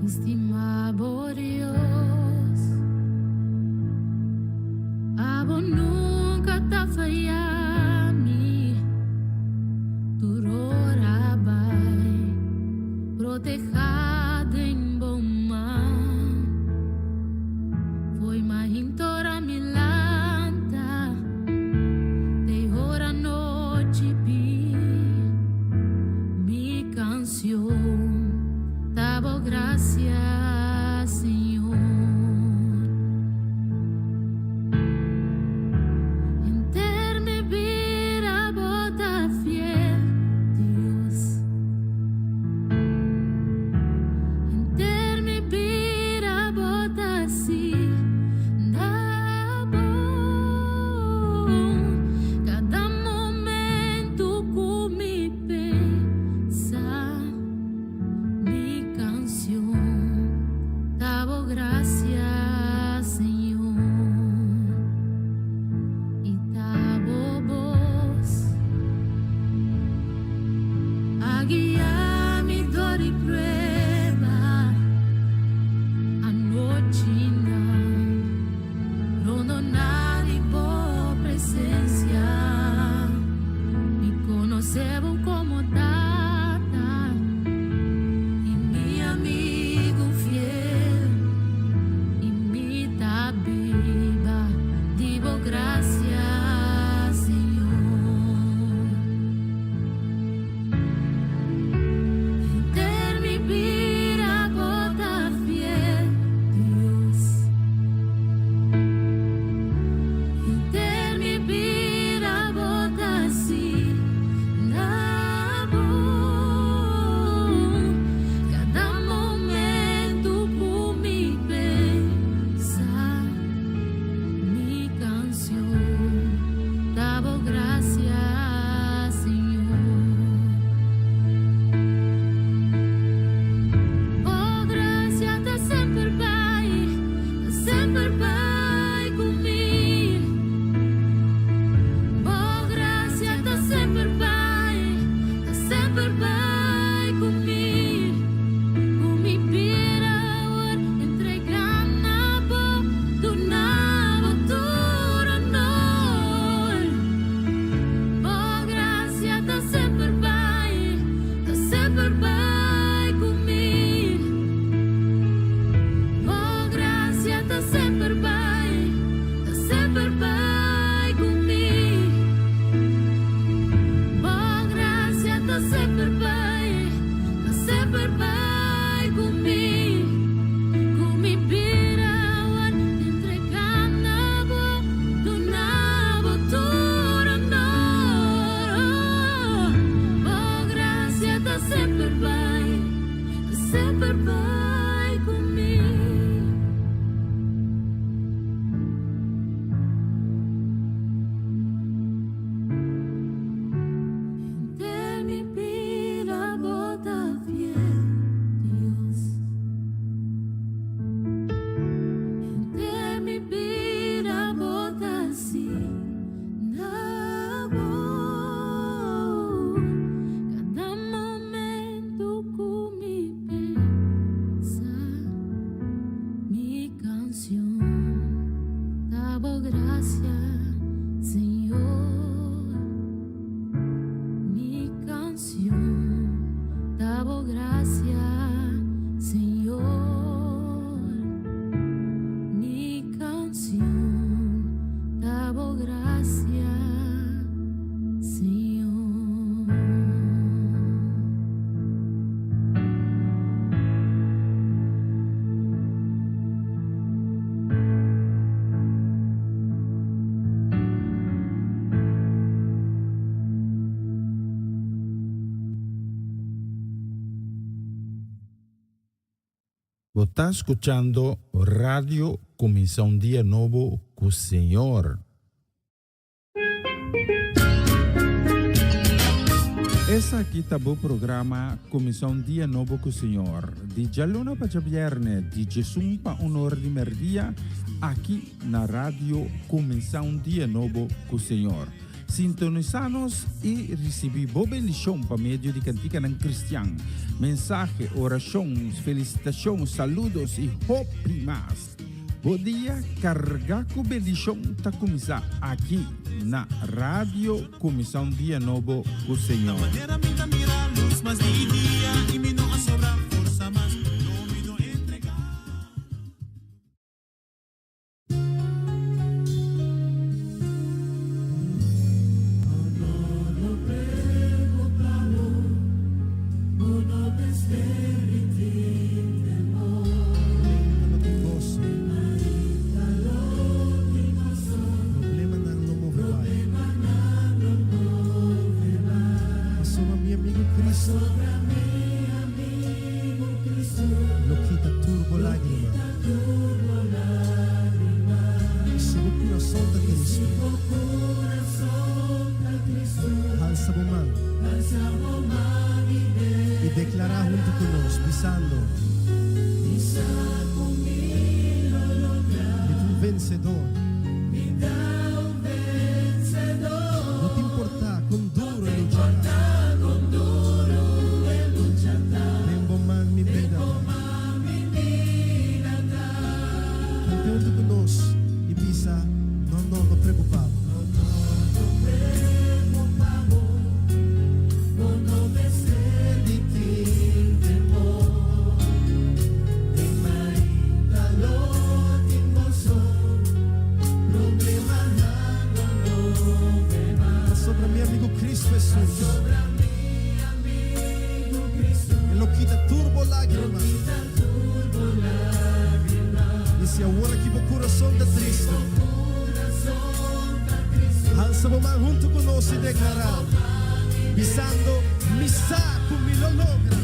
Stima bo Dios, abo nunca ta faya mi. Tur ora bai, proteha den bo man. Fo'i mainta mi lanta, te ora nochi bin. Mi cancion, ta bo gracia, Señor. Henter mi bida bo ta fiel, Dios. Henter mi bida bo ta asina bon. Cada momento cu mi pensa, mi cancion, ta bo gracia, Señor. Y ta bo bos a guia mi dor di prueba anochinan rondona di bo presencia mi conoce bo como tata y mi amigo fiel y mi ta biba di bo gracia, Señor. Henter mi bida bo ta fiel, Dios. Henter mi bida bo ta asina bon. Cada momento cu mi pensa, mi cancion, ta bo gracia, Señor. Bo gracia ta semper bai, ta semper bai cu mi. Bo gracia ta semper bai, ta semper bai cu mi. Cu mi bida awor entrega na bo, duna bo tur honor. Bo gracia ta semper bai, ta semper bai cu mi. Bo gracia ta semper bai, ta semper bai cu mi. Bo gracia ta semper bai, ta semper bai cu mi. Cu mi bida awor entrega na bo, duna bo tur honor. Bo gracia ta semper bai, ta semper bai cu mi. Henter mi bida bo ta fiel, Dios. Henter mi bida bo ta asina bon. Cada momento cu mi pensa, mi cancion, ta bo gracia, Señor. Mi cancion, ta bo gracia, Señor. Mi cancion, ta bo gracia, Señor. Bo ta scuchando Radio Cuminsa un Dia Nobo cu Señor. E Esaki ta bo programa Kuminsá un Dia Nobo ku Señor, di djaluna pa djabièrnè, di djesun pa un or di mèrdia, aki na Radio Kuminsá un Dia Nobo ku Señor. Sintonisá nos i risibí bo bendishon pa medio di kantikanan kristian, mensahe, orashon, felisitashon, saludos i hopi mas. Bo dia kargá ku bendishon ta kuminsá aki na Radio Kuminsá un Dia Nobo ku Señor. Lo kita tur bo lágrima. I si bo kurason ta tristu, halsa bo man i deklará huntu ku nos, bisando, Mi ta un vensedor. No ta importá kon duru e lucha ta. Den bo man mi bida ta. Canta hunto cu nos y bisa, No, no, no preocupa bo. No, no, no preocupa bo, bo no mester di tin temor. Den mainta lo tin goso, problemanan lo no be mas. Pasobra mi amigo Cristo Jesus. Pasobra mi amigo Cristo. E lo kita tur bo lágrima. I si awor aki bo kurason ta tristu, halsa bo man huntu ku nos i deklará, bisando, Mi sa ku mi lo logra.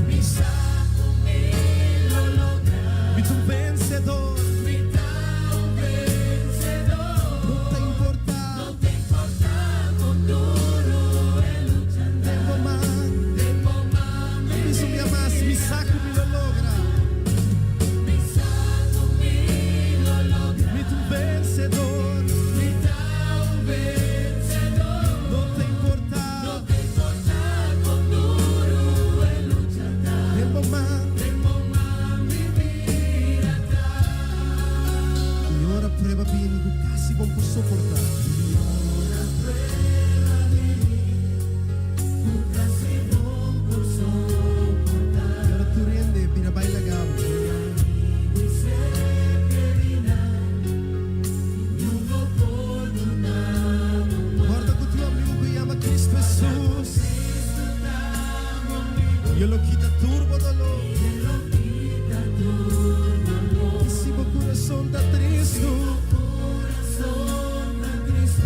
Mi ta un vensedor. No ta importá. Den bo man. Mi su bia mas, mi sa ku mi lo logra. Mi sa ku mi lo logra. Mi ta un vensedor. Mi ta un vensedor. No ta importá. No ta importá kon duru e lucha ta. Den bo man. Den bo man mi bida ta. I ora prueba bini ku kasi bon por soportá. I ora prueba bini. I ora tur hende bira bai laga bo. Kòrda ku tin un amigu ku yama Kristu Hesus. I e lo kita tur bo doló. I si bo kurason ta tristu.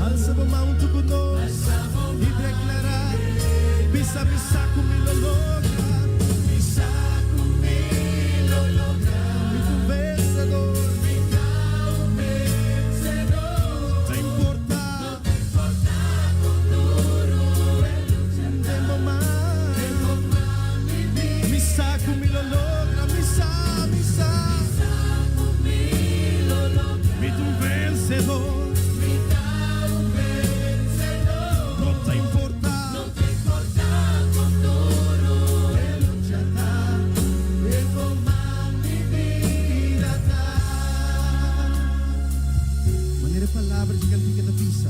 Alsa bo man huntu ku nos i deklará, Bisa mi sa ku mi lo logra. Mi sa ku mi lo logra. Mi ta un vensedor. Mi ta un vensedor. No ta importá. No ta importá kon duru e lucha ta. Den bo man. Den bo man mi bida. Mi sa ku mi lo logra. Mi sa, mi sa. Mi sa ku mi lo logra. Mi ta un vencedor. Mi ta un vencedor. No ta importa. No ta importa con duro e lucha ta. Den bo man mi bida ta. Manera e palabra di cantica ta bisa,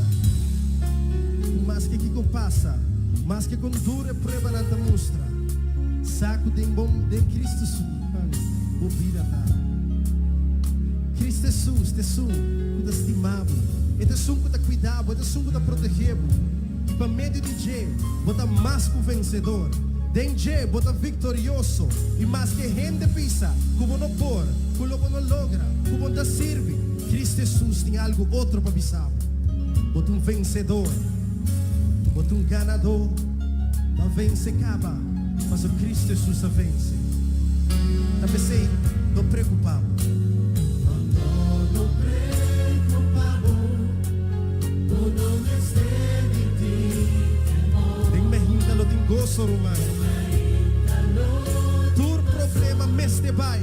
Cu maske kico pasa, maske con duro e pruebanan ta mustra, sa cu den bo den Cristo su man bo bida ta. Cristo Hesus ta esun ku ta stima bo, e ta esun ku ta kuida bo, e ta esun ku ta protegé bo. I pa medio di dje bo ta mas ku vensedor. Den dje bo ta viktorioso. I maske hende bisa ku bo no por, ku lo bo no logra, ku bo no ta sirbi, Cristo Hesus tin algu otro pa bisa bo. Bo ta un vensedor. Bo ta un ganadó. Bo a vense kaba, pasobra Cristo Hesus a vense. Ta p'esei, no preokupá bo. No, no, no preokupá bo, bo no mester di tin temor. Den mehinta lo tin Tin goso, ruman. Tur problema mester bai.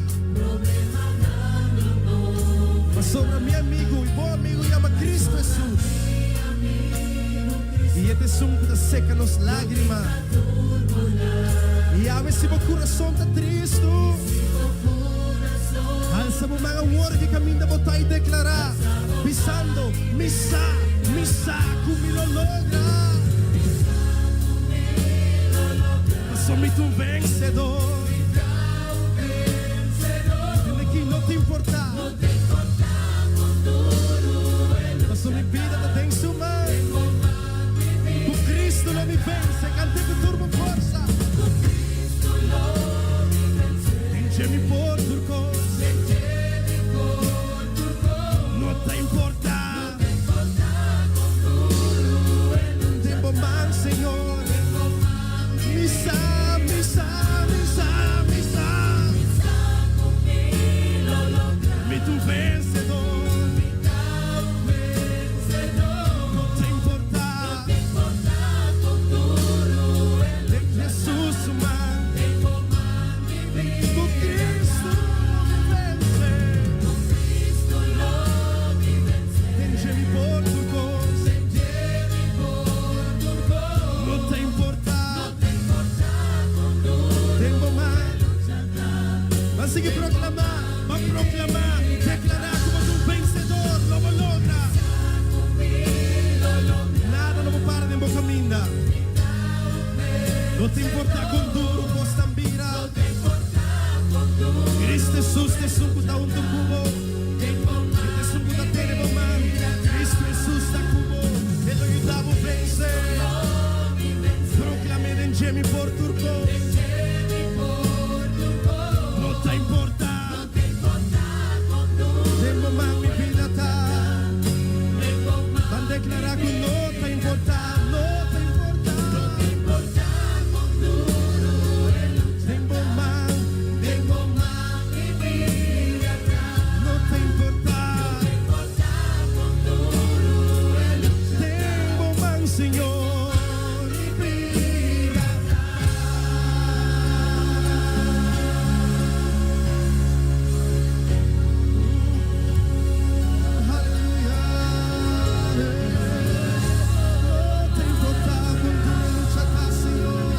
Pasobra mi amigu i bon amigu yama Kristu Hesus. I e ta esun ku ta seka nos lágrima. I awe si bo kurason ta tristu, alsa bo man awor ki kaminda bo ta i deklará, bisando, Mi sa, mi sa ku mi lo logra. Paso mi ta un vensedor. Tende ki no ta importá. Paso mi bida ta den su man. Ku Cristo lo mi vense. Kant'é ku tur bo forsa. Den dje mi por tur kos. No ta importá. Den bo man, Señor. Mi sa, mi sa, mi sa, mi sa. Mi ta un vensedor. No ta importá. Den Jesus su man. Ku Cristo lo mi vense. Den dje mi por tur kos. No ta importá. Den bo man. Ban sigui proklamá, ban proklamá, deklará ku bo ta un vensedor, lo bo logra. Nada lo bo para den bo kaminda. No ta importá kon duru kosnan bira. Cristo Jesus ta esun ku ta huntu ku bo. E ta esun ku ta tene bo man. Cristo Jesus ta ku bo. E lo yuda bo vense. Proklam'é den dje mi por tur kos. No ta importá. Den bo man mi bida ta. Ban deklará ku no ta importá, no ta importá. Den bo man, den bo man mi bida ta. No ta importá. Den bo man, Señor, mi bida ta. Aleluya. No ta importá kon duru lucha ta, Señor.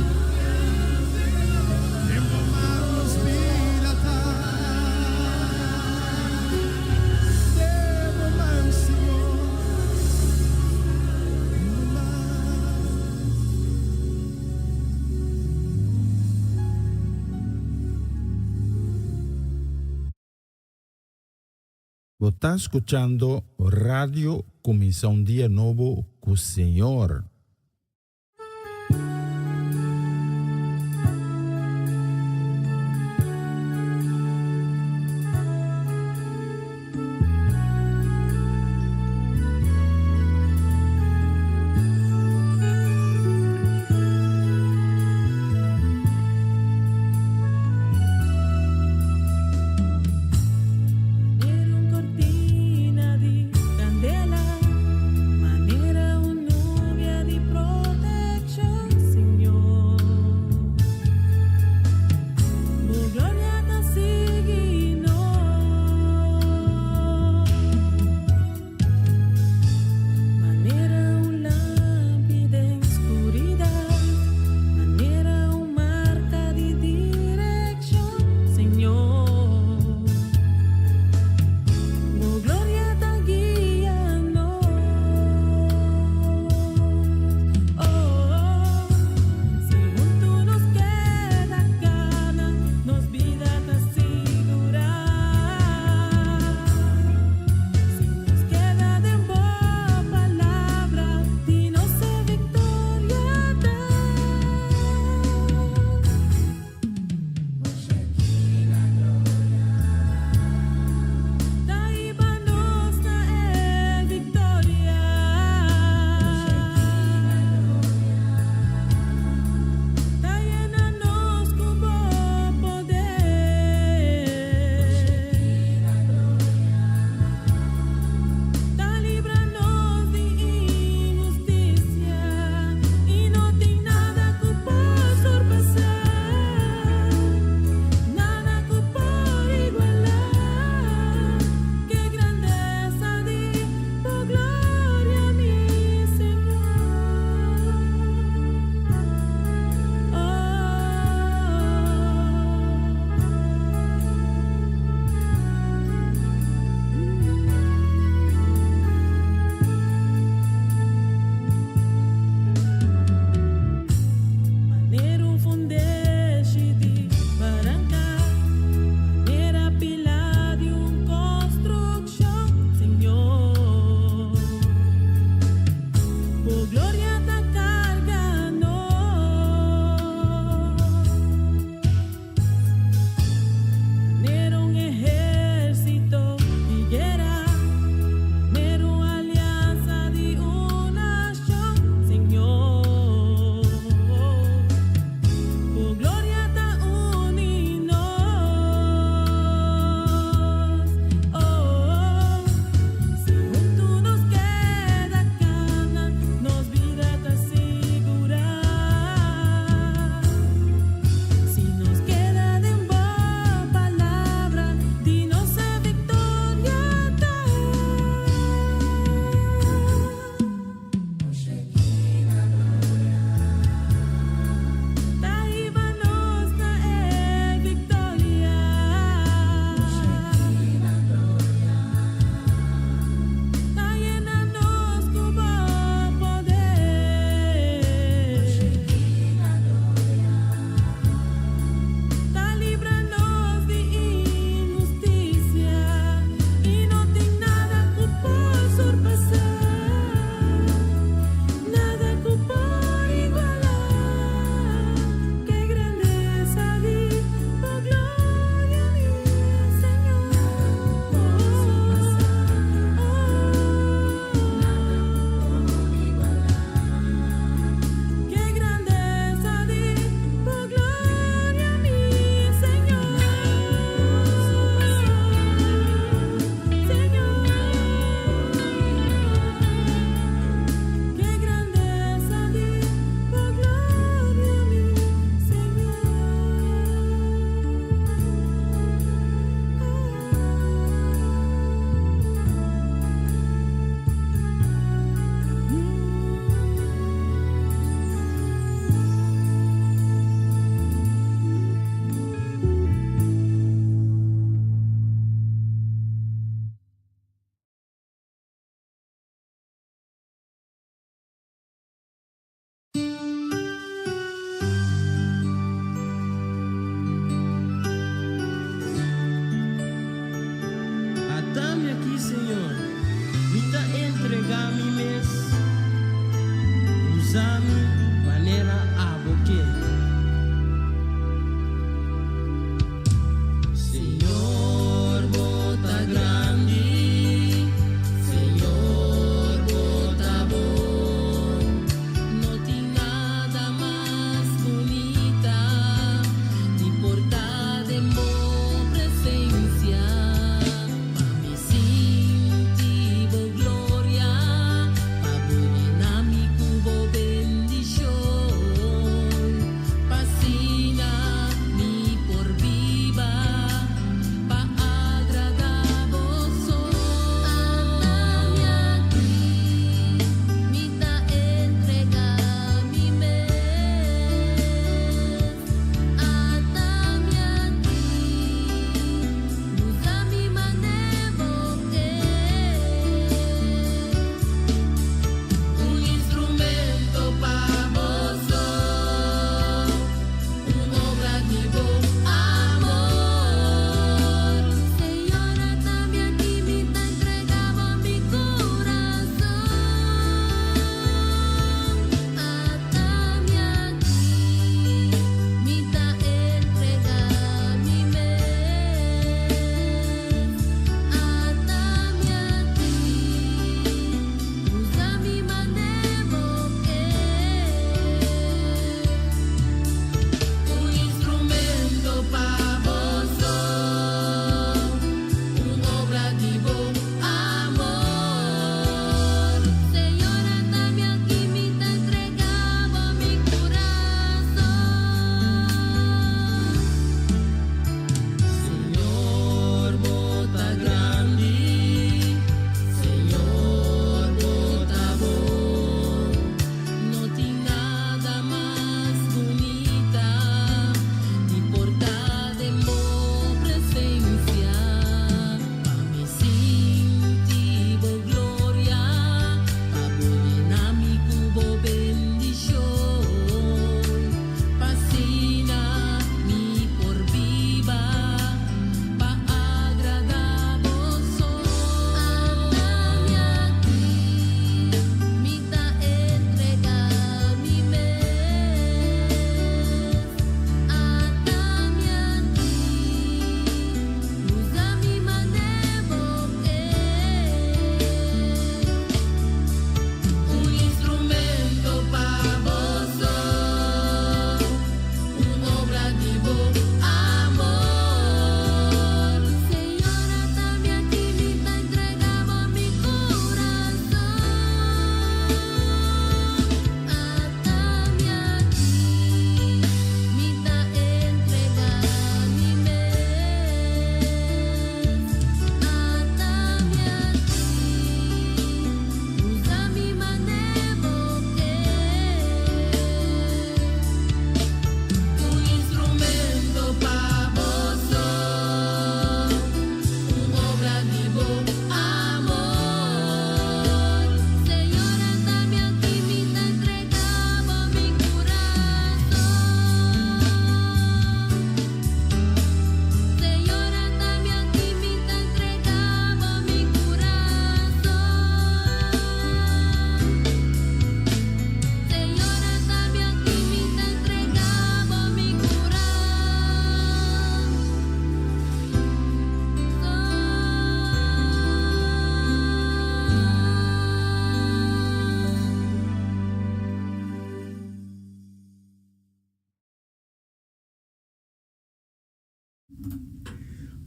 Den bo man nos bida ta. Den bo man, Señor. Den bo man. Bo ta skuchando Radio Kuminsá un Dia Nobo ku Señor. Manera un cortina di candela, manera un nubia.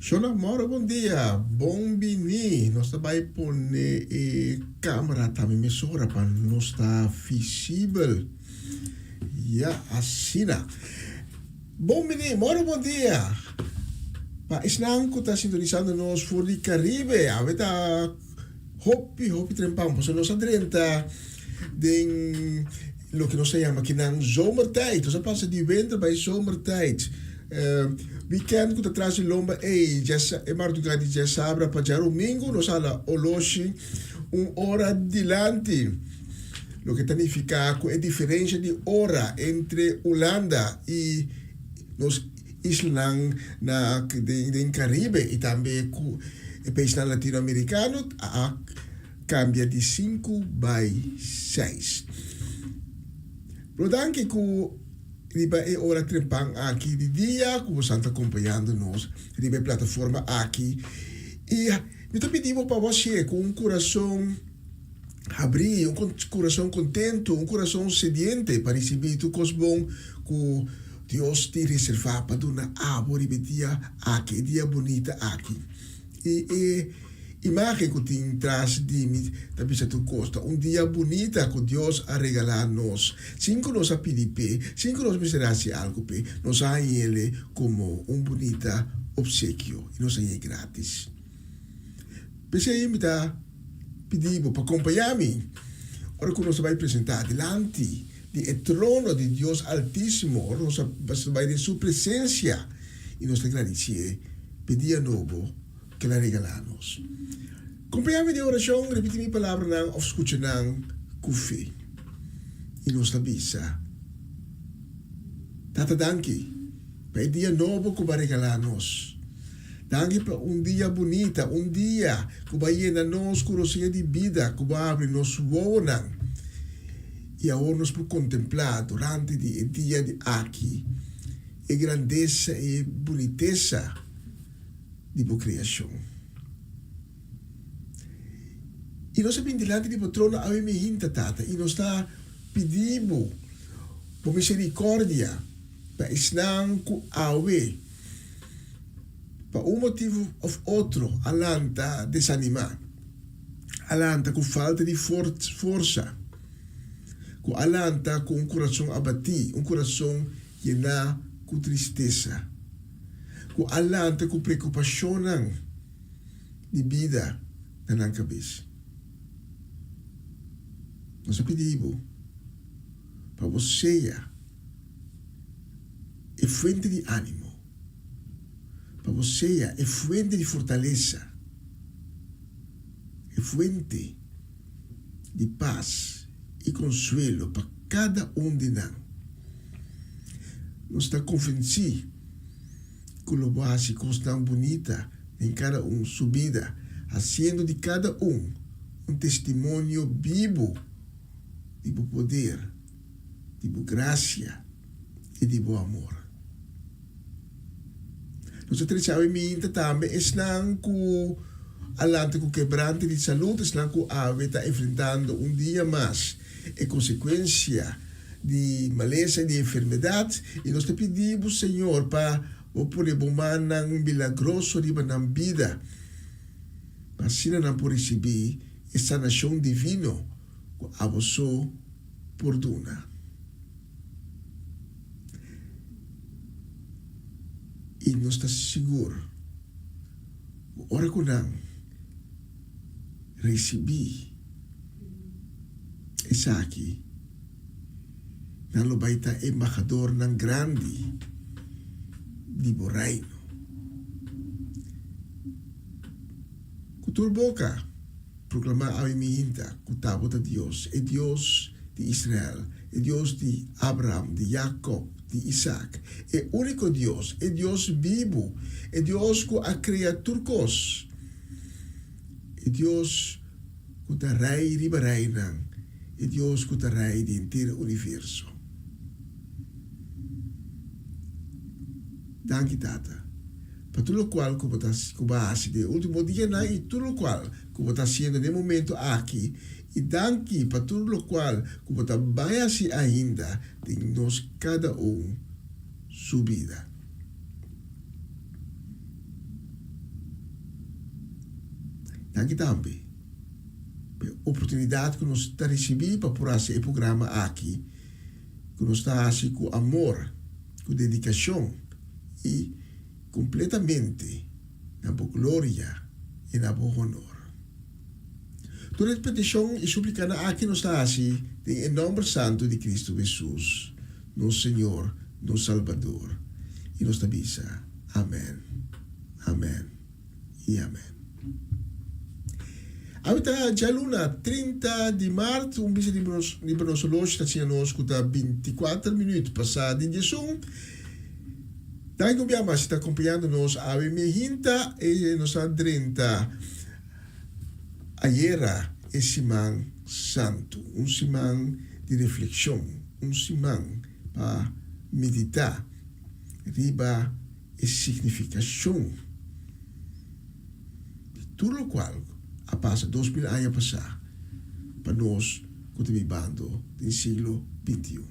Shona Moro bon dia, bon bini. Nos ta bai pone e camera tambe mesora pa nos ta visibel. Ya, asina. Bon bini, Moro bon dia. Pa esnan ku ta sintonisando nos for di Caribe, awe ta hopi hopi trempan pasobra nos a drenta den loke nos ta yama kinan zomertijd. Nos a pasa di winter bai zomertijd. Weekend ku ta tras di lomba ei, e mardugá di djasabra pa djarumingu nos a hala oloshi un ora dilanti. Loke ta nifiká ku e diferensha di ora entre Hulanda i nos islanan na den Karibe i tambe ku e paisnan latinoamerikano a kambia di sinku bai seis. Lo danki ku riba e ora trempan aki di dia ku bosan ta kompañando nos riba e plataforma aki i mi ta pidi bo pa bo hasié ku un kurason Habrí un kurason kontentu, un kurason sediente pa risibí tur kos bon ku Dios tin reservá pa duna abo riba e dia aki, e dia bunita aki. I e imágen ku tin tras di mi ta bisa tur kos. Ta un dia bunita ku Dios a regalá nos, sin ku nos a pidi p'e, sin ku nos mester hasi algu p'e. Nos a hañ'el komo un bunita opsekio i nos hañ'é grátis. P'esei mi ta pidi bo pa kompañá mi ora ku nos ta bai presentá dilanti di e trono di Dios Altísimo, ora nos ta bai den su presensia i nos ta gradisié p'e dia nobo ku el a regalá nos. Kompañá mi den orashon, ripití mi palabranan òf skucha nan ku fe. I nos ta bisa, Tata danki pa e dia nobo ku bo a regalá nos. Danki pa un dia bunita, un dia ku bo a yena nos ku rosea di bida, ku bo a habri nos wowonan i awor nos por kontemplá durante di e dia di aki e grandesa i e bunitesa di bo kreashon. I nos a bin dilanti di bo trono awe mihinta, Tata, i nos ta pidi bo bo miserikòrdia pa esnan ku awe pa un motibu òf otro a lanta desanimá, a lanta ku falta di forsa, ku a lanta ku un kurason abatí, un kurason yená ku tristesa, ku a lanta ku preokupashonnan di bida na nan kabes. Nos a pidi bo pa bo sea e fuente di ánimo, pa bo sea e fuente di fortalesa, e fuente di pas i konsuelo pa kada un di nan. Nos ta konvensí ku lo bo hasi kosnan bunita den kada un su bida, hasiendo di kada un un testimonio bibu di bo poder, di bo grasia i di bo amor. Nos ta trese awe minta tambe esnan ku a lanta ku kebrante di salud, esnan ku awe ta enfrentando un dia mas e konsekuensia di malesa i di enfermedat, i nos ta pidi bo, Señor, pa bo pone bo mannan milagroso riba nan bida, pa asina nan por risibí e sanashon divino ku abo so por duna. I nos ta sigur ku ora ku nan risibí esaki, nan lo bai ta embahadornan grandi di bo Reino. Ku tur boka proklamá awe miinta ku ta bo ta Dios, e Dios di Israel, e Dios di Abraham, di Jakob, di Isak, e úniko Dios, e Dios bibu, e Dios ku a krea tur kos, e Dios ku ta Rei riba reinan, e Dios ku ta Rei di henter universo. Danki, Tata, pa tur lokual ku bo ta ku bo a hasi den e último dianan i tur lokual ku bo ta hasiendo den e momento aki, i danki pa tur lokual ku bo ta bai hasi ainda den nos kada un su bida. Danki tambe pa e oportunidat ku nos ta risibí pa por hasi e programa aki ku nos ta hasi ku amor, ku dedikashon i kompletamente na bo gloria i na bo honor. Tur e petishon i suplikanan aki nos ta hasi den e nòmber santu di Kristu Hesus, nos Señor, nos Salbador, i nos ta bisa, Amèn, amèn i amèn. Awe ta djaluna 30 di mart, un bisa riba nos oloshi ta siña nos ku ta 24 minüt pasá di diesun. Danki un bia mas si ta akompañando nos awe mehinta e nos a drenta ayera e siman santu, un siman di reflekshon, un siman pa meditá riba e signifikashon di tur lokual a pasa 2000 aña pasá pa nos ku ta bibando den siglo 21.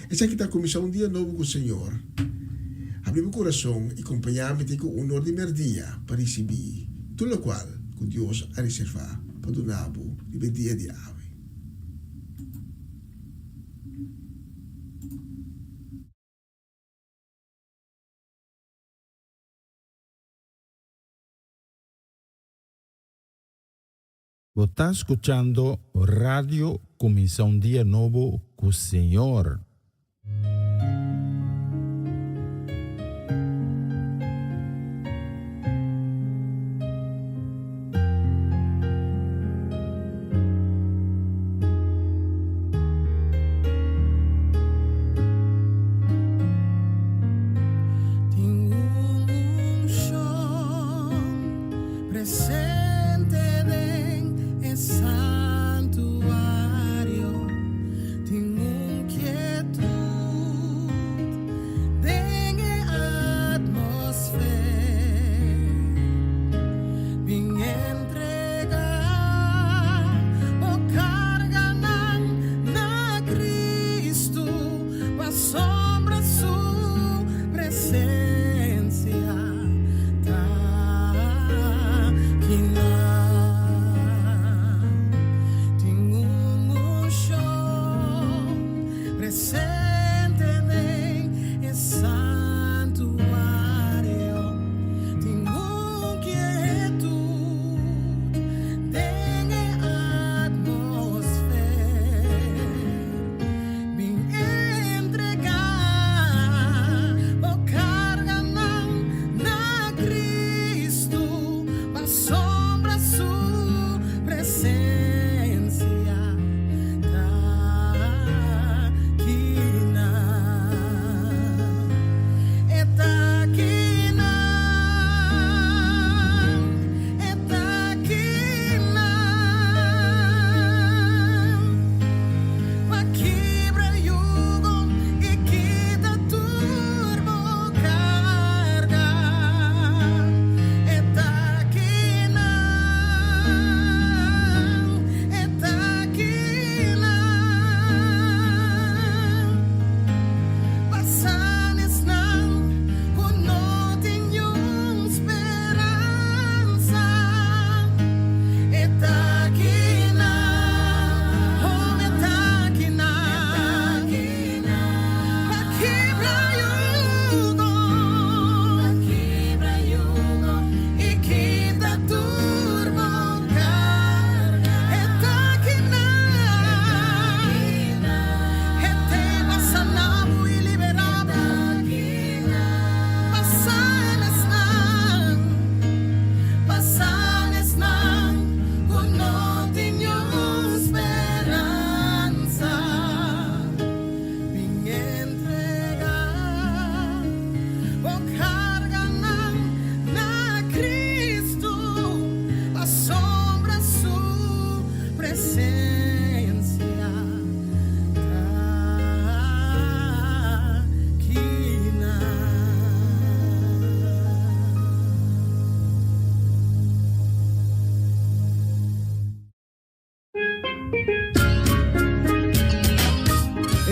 Esaki ta kuminsá un dia nobo ku Señor. Habri bo kurason i kompañá mi te ku un or di mèrdia pa risibí tur lokual ku Dios a reservá pa duna bo riba e dia di awe. Bo ta skuchando Radio Kuminsá un Dia Nobo ku Señor. Tin un unshon Presente den e santuario tin un kietud.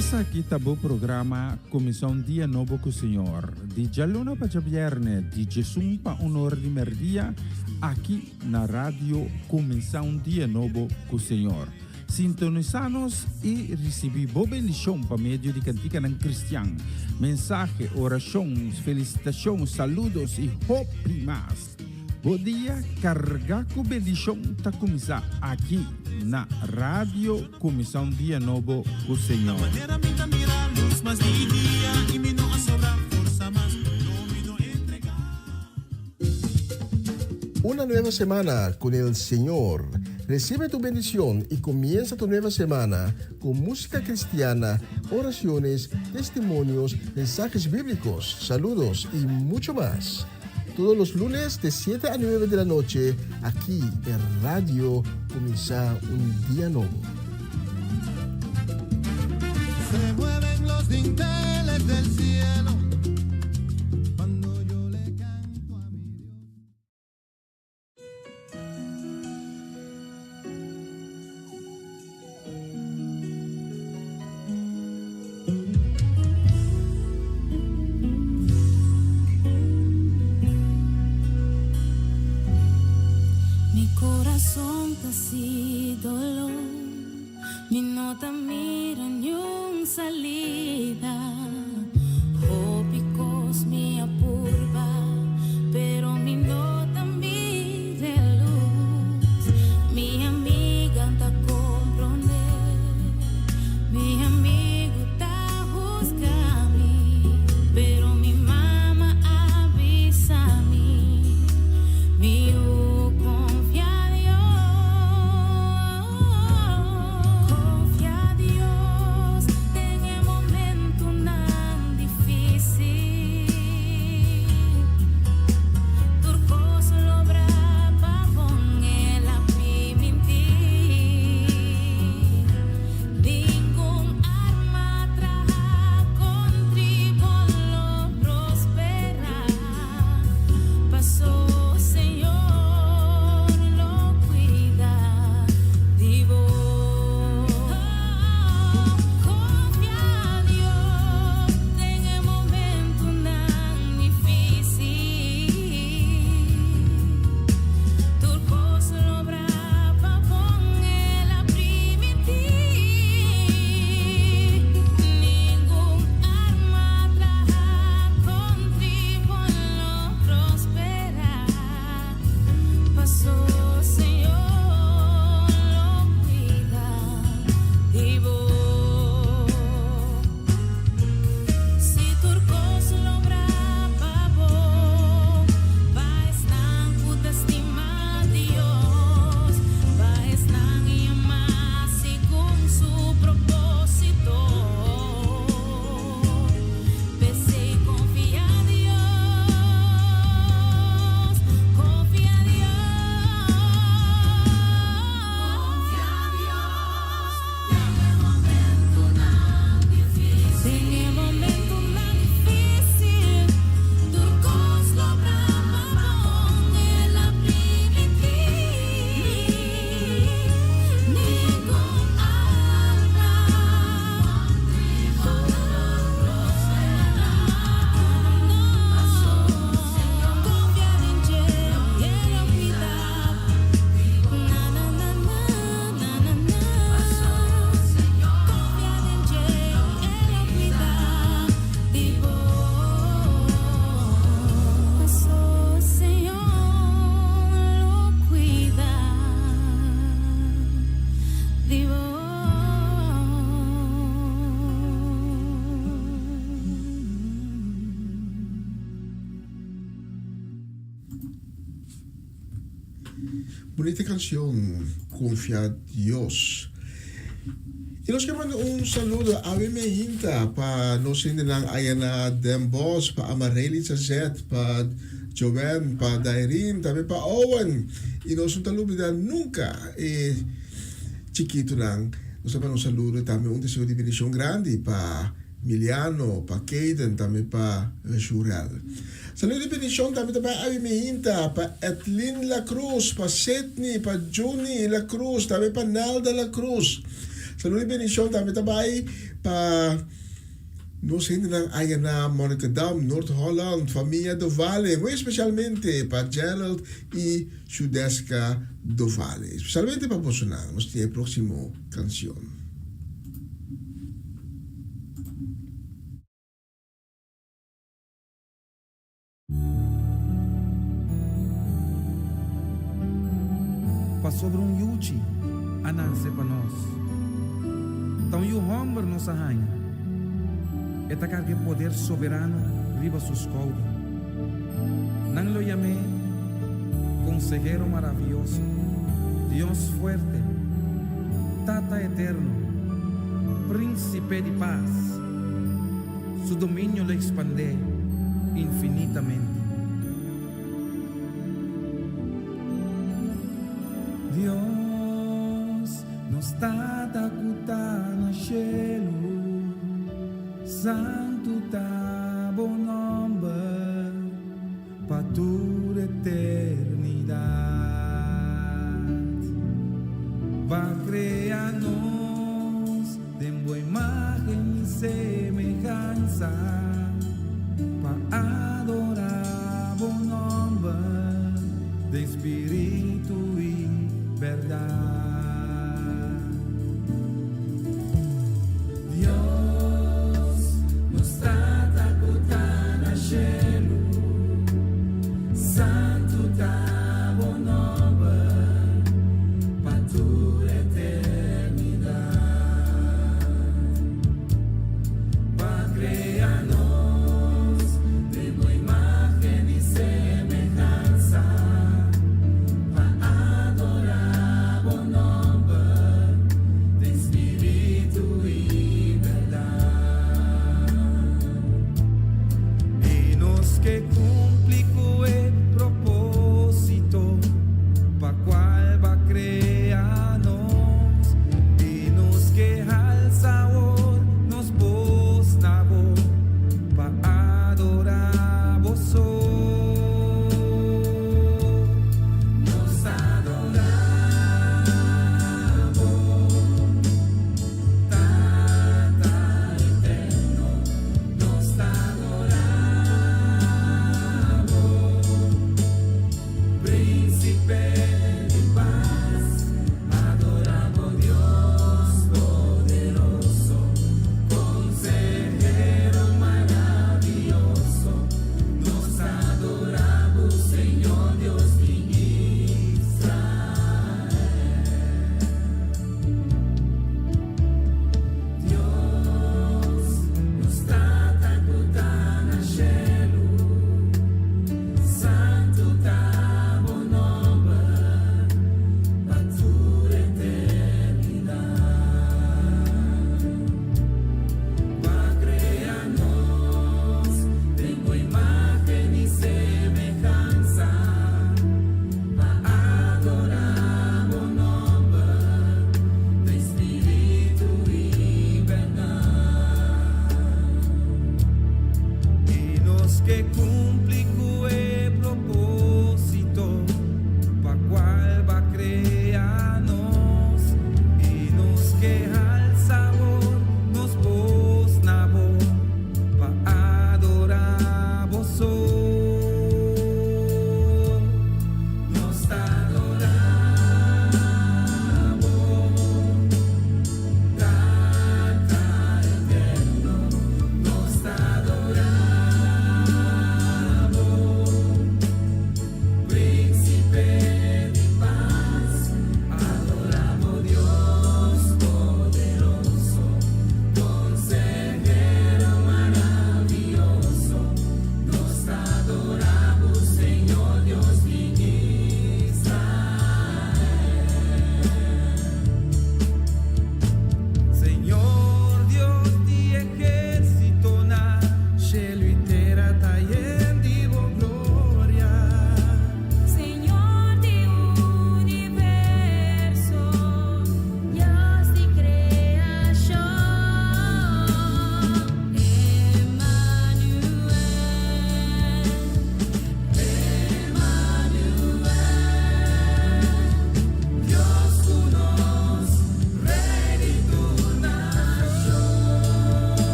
Esaki ta bo programa Kuminsá un Dia Nobo ku Señor, di djaluna pa djabièrnè di djesun pa un or di mèrdia, aki na Radio Kuminsá un Dia Nobo ku Señor. Sintonisá nos i risibí bo bendishon pa medio di kantikanan kristian, mensahe, orashon, felisitashon, saludos i hopi mas. Bo dia kargá ku bendishon ta kuminsá aki na Radio Kuminsá un Dia Nobo ku Señor. Una nueva semana con el Señor. Recibe tu bendición y comienza tu nueva semana con música cristiana, oraciones, testimonios, mensajes bíblicos, saludos y mucho más. Todos los lunes de 7 a 9 de la noche, aquí en Radio Comienza un Día Nuevo. Se mueven los dinteles del cielo cuando yo le canto a mi Dios. Mi corazon ta si dolor, mi no ta mira niun salida. Hopi cos mi a purba, pero mi no ta mira luz. Mi amiga ta comprende, mi amigo ta juzga mi, pero mi mama avisa mi. Mi yu confia Dios, confia Dios, den e momentonan dificil. Tur cos lo obra pa bon, El a priminti. Ningun arma traha contra bo lo prospera. Paso Señor lo cuida di bo. Confia Dios den e momentonan dificil. Tur cos lo obra pa bon, El a priminti. Ningun arma traha contra bo lo prospera. Paso Señor lo cuida di bo. Si tur cos lo obra pa bon, pa esnan cu ta stima Dios, pa esnan yama segun su proposito. P'esey confia Dios, confia Dios. Confia Dios, den e momentonan dificil. Den e momentonan dificil, tur cos lo obra pa bon, El a priminti. Ningun arma lo prospera. Confia den dje, E lo cuida. Na na na na na na na. Confia den dje, E lo cuida di bo. Paso Señor lo cuida di bo. Bunita cancion, Confia Dios. Y nos ke manda un saludo awe mehinta pa nos hendenan aya na Den Bosch, pa Amarely Chazet, pa Joanne, pa Dairin, tambe pa Owen. Y nos no ta lubida nunca e chikitonan. Nos ta manda un saludo tambe un deseo di bendicion grandi pa Miliano, pa Kayden, tambe pa Jurel. Saludo di bendicion tambe ta bai awe mehinta pa Edlin La Cruz, pa Sidney, pa Juni La Cruz, tambe pa Nelda La Cruz. Saludo y bendicion tambe ta bay pa nos hendenan aya na Monnikendam, Noord-Holland, famia Dovale, muy especialmente pa Gerald y Shudeska Dovale. Especialmente pa bosonan, nos tin e proximo cancion. Pasobra un yuchi a nanse pa nos. Ta un yu hòmber nos a haña. E ta karga e poder soberano riba su skouder. Nan lo yam'é Konsehero Maravioso, Dios Fuerte, Tata Eterno, Prínsipe di Pas. Su dominio lo ekspandé infinitamente. Dios, nos Tata ku ta na shelu, santu ta bo nòmber pa tur eternidat. Ba krea nos Den bo imagen i semehansa pa adorá bo nòmber den spiritu i bèrdat. Dios, nos Tata ku ta na shelu, santu ta bo nòmber pa tur eternidat. Pa crea nos den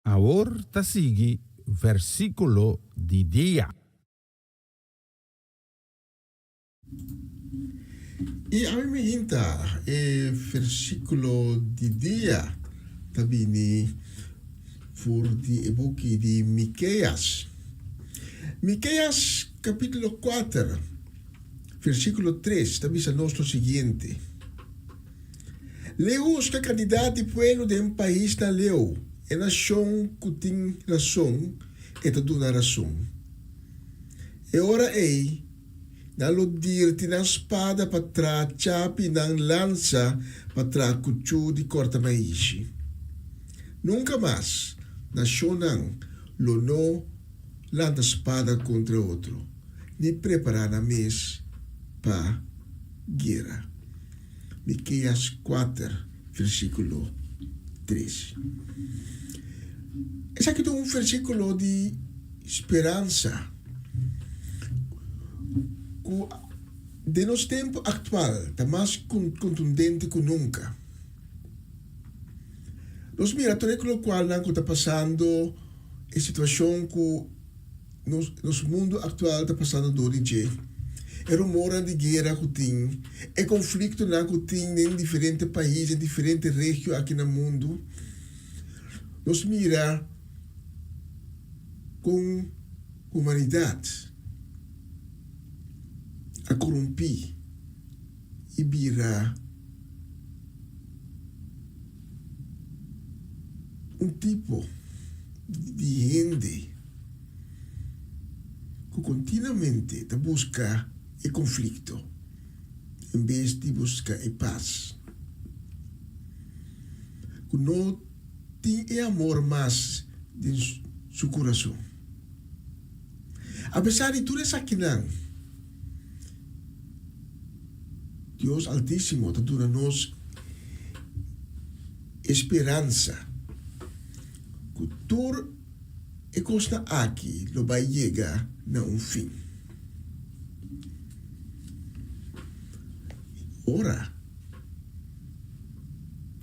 Awor ta sigui versíkulo di dia. I ami mi hinta e versíkulo di dia ta bini for di e buki di Mikeas. Mikeas kapítulo kuater, versíkulo tres ta bisa nos lo siguiente, Lehos ta kandidat di pueblo den paisnan leu, e nashon ku tin rason e ta duna rason. E ora ei nan lo dirti nan spada pa traha chapi i nan lansa pa traha kuchú di kòrta maishi. Nunka mas nashonnan lo no lanta spada kontra otro, ni prepará nan mes pa guera. Mikeas kuater, versíkulo tres. Esaki ta un versíkulo di speransa ku den nos tempu aktual ta mas kontundente ku nunka. Nos mira tur e lokualnan ku ta pasando, e situashon ku Nos nos mundu aktual ta pasando dor di dje. E rumornan di guera ku tin, e konfliktonan ku tin den diferente pais, den diferente regio aki na mundu. Nos mira kon humanidat a korumpí i bira un tipo di hende ku kontinuamente ta buska e konflikto en bes di buska e pas, ku no tin e amor mas den su kurason. Apesar di tur esakinan, Dios Altísimo ta duna nos e speransa ku tur e kosnan aki lo bai yega na un fin. Ora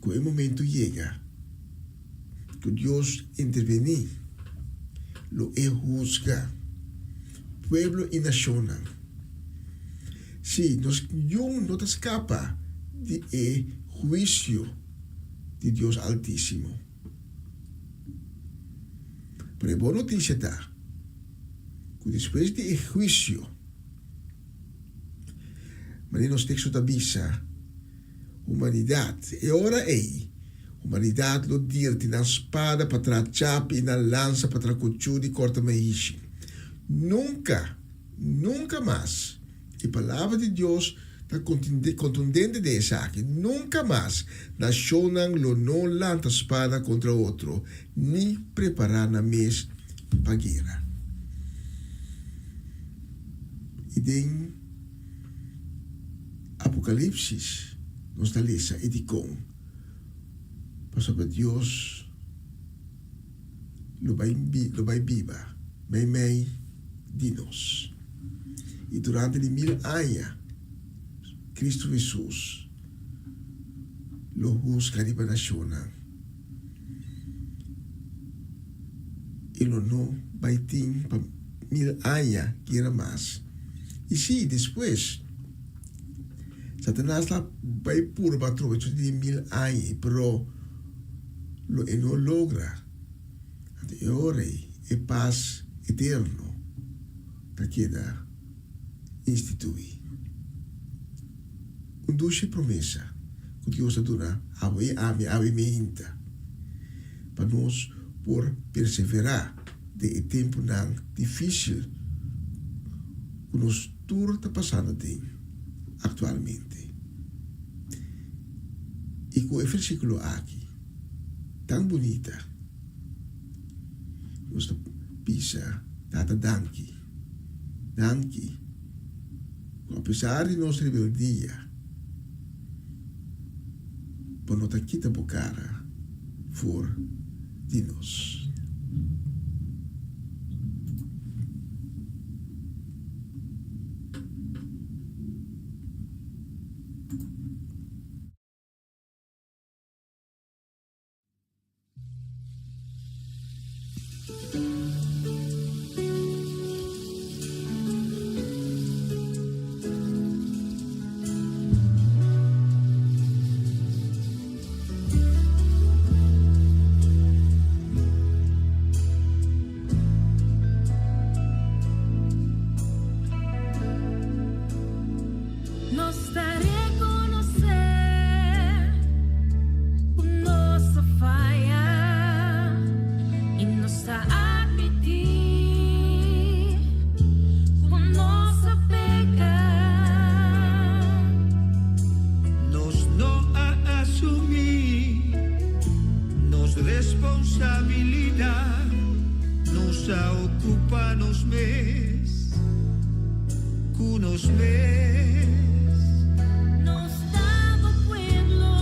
ku e momentu yega ku Dios intervení, lo e husga pueblo i nashonnan. Sí, nos niun no ta skapa di e huisio di Dios Altísimo. Pero e bon notisia ta ku despues di e huisio, manera nos teksto ta bisa, humanidat, e ora ei, humanidat lo dirti nan spada pa traha chapi i nan lansa pa traha kuchú di kòrta maishi. Nunka, nunka mas E Palabra di Dios ta kontundente den esaki, Nunka mas nashonnan lo no lanta spada kontra otro, ni prepará nan mes pa guera. I den Apokalipsis nos ta lesa e dikon, pasobra Dios lo bai biba meimei di nos. I durante di mil aña, Kristu Hesus lo husga riba nashonnan i lo no bai tin pa mil aña guera mas. I sí, despues, Satanas la bai purba atrobe di mil aña, pero lo e no logra. Anto e ora ei e pas eterno ta keda instituí. Un dushi promesa ku Dios a duna abo i ami awe meinta pa nos por perseverá den e tempunan difísil ku nos tur ta pasando den aktualmente. I ku e versíkulo aki tan bunita. Nos ta bisa Tata danki, danki ku apesar di nos rebeldia bo no ta kita bo kara for di nos. Responsabilidat, nos a okupá nos mes ku nos mes. Nos ta bo pueblo,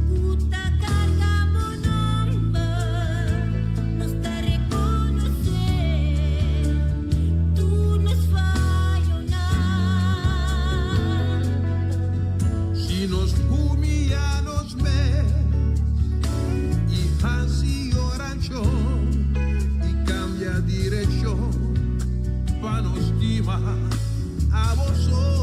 ku ta karga bo nòmber, nos ta rekonosé tur nos fayonan. Si nos humiliá nos mes i hasi orashon i kambia direkshon pa nos stima abo so.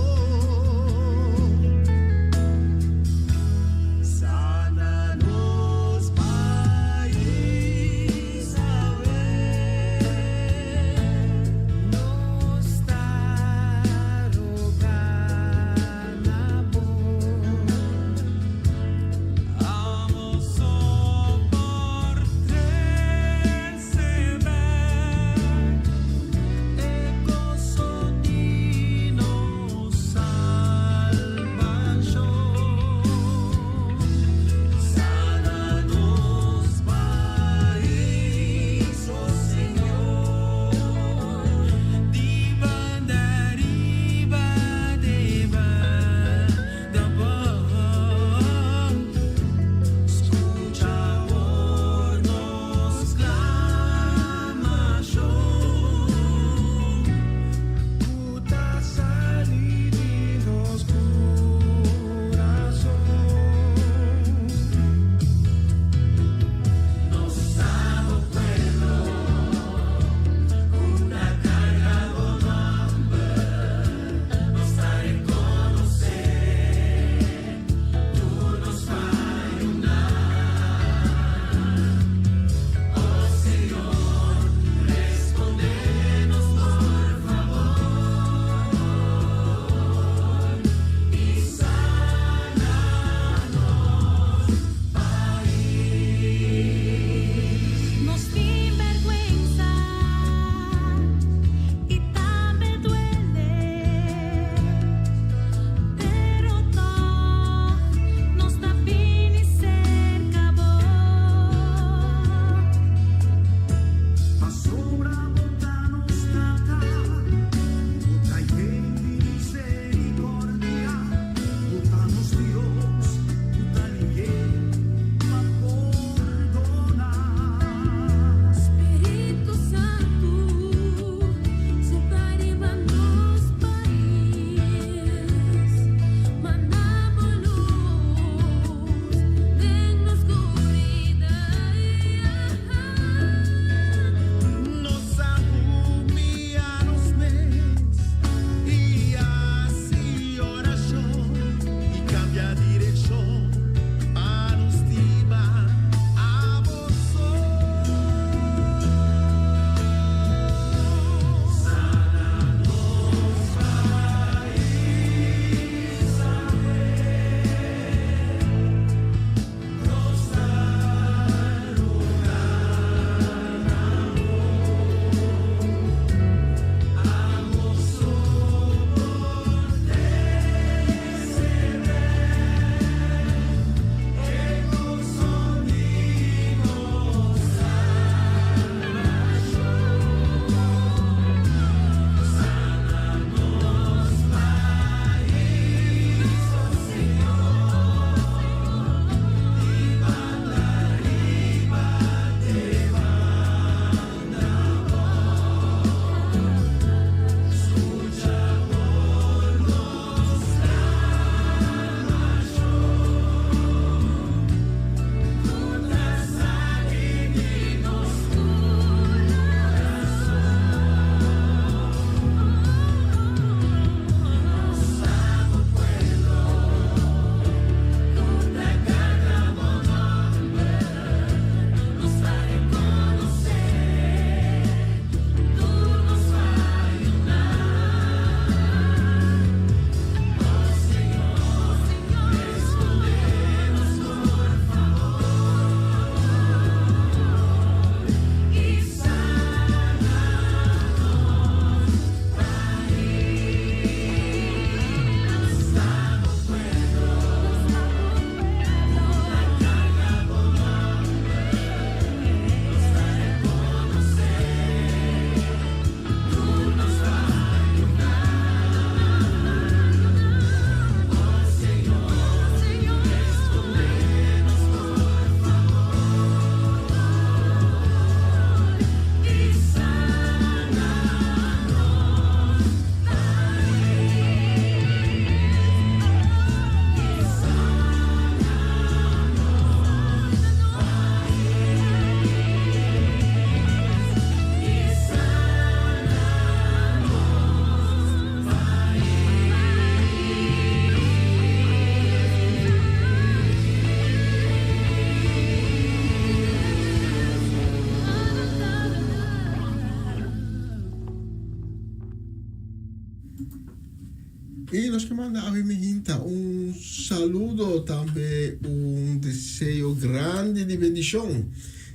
I nos ke manda awe mihinta un saludo, tambe un deseo grandi di bendishon,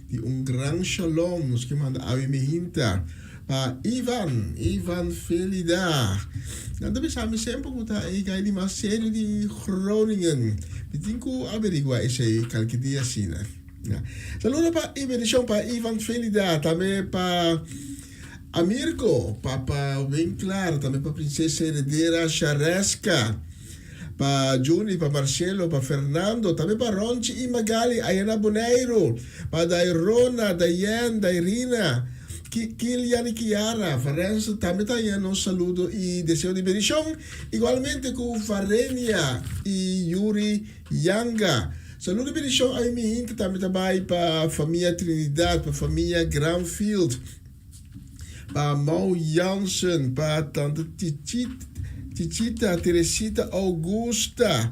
di un gran shalom. Nos ke manda awe mihinta pa Ivan, Ivan Felida. Nan ta bisa mi semper ku ta e guy di mas serio di Groningen. Mi tin ku averigua esei kalke dia asina. Saludo pa i bendishon pa Ivan Felida, tambe pa Amirko, Papa Winklar, tambe pa Princesa Heredera Shareska, pa Juni, pa Marcelo, pa Fernando, tambe pa Ronchi i Magali aya na Boneiru, pa Dairona, Dayen, Dairina, Kilian i Kiara, Varenzo tambe ta haña nos saludo i deseo di bendishon, igualmente ku Varenia i Yuri Yanga. Saludo i bendishon a mi hinta tambe ta bai pa famia Trinidad, pa famia Granfield, pa Mau Jansen, pa tante Chichita, Teresita Augusta.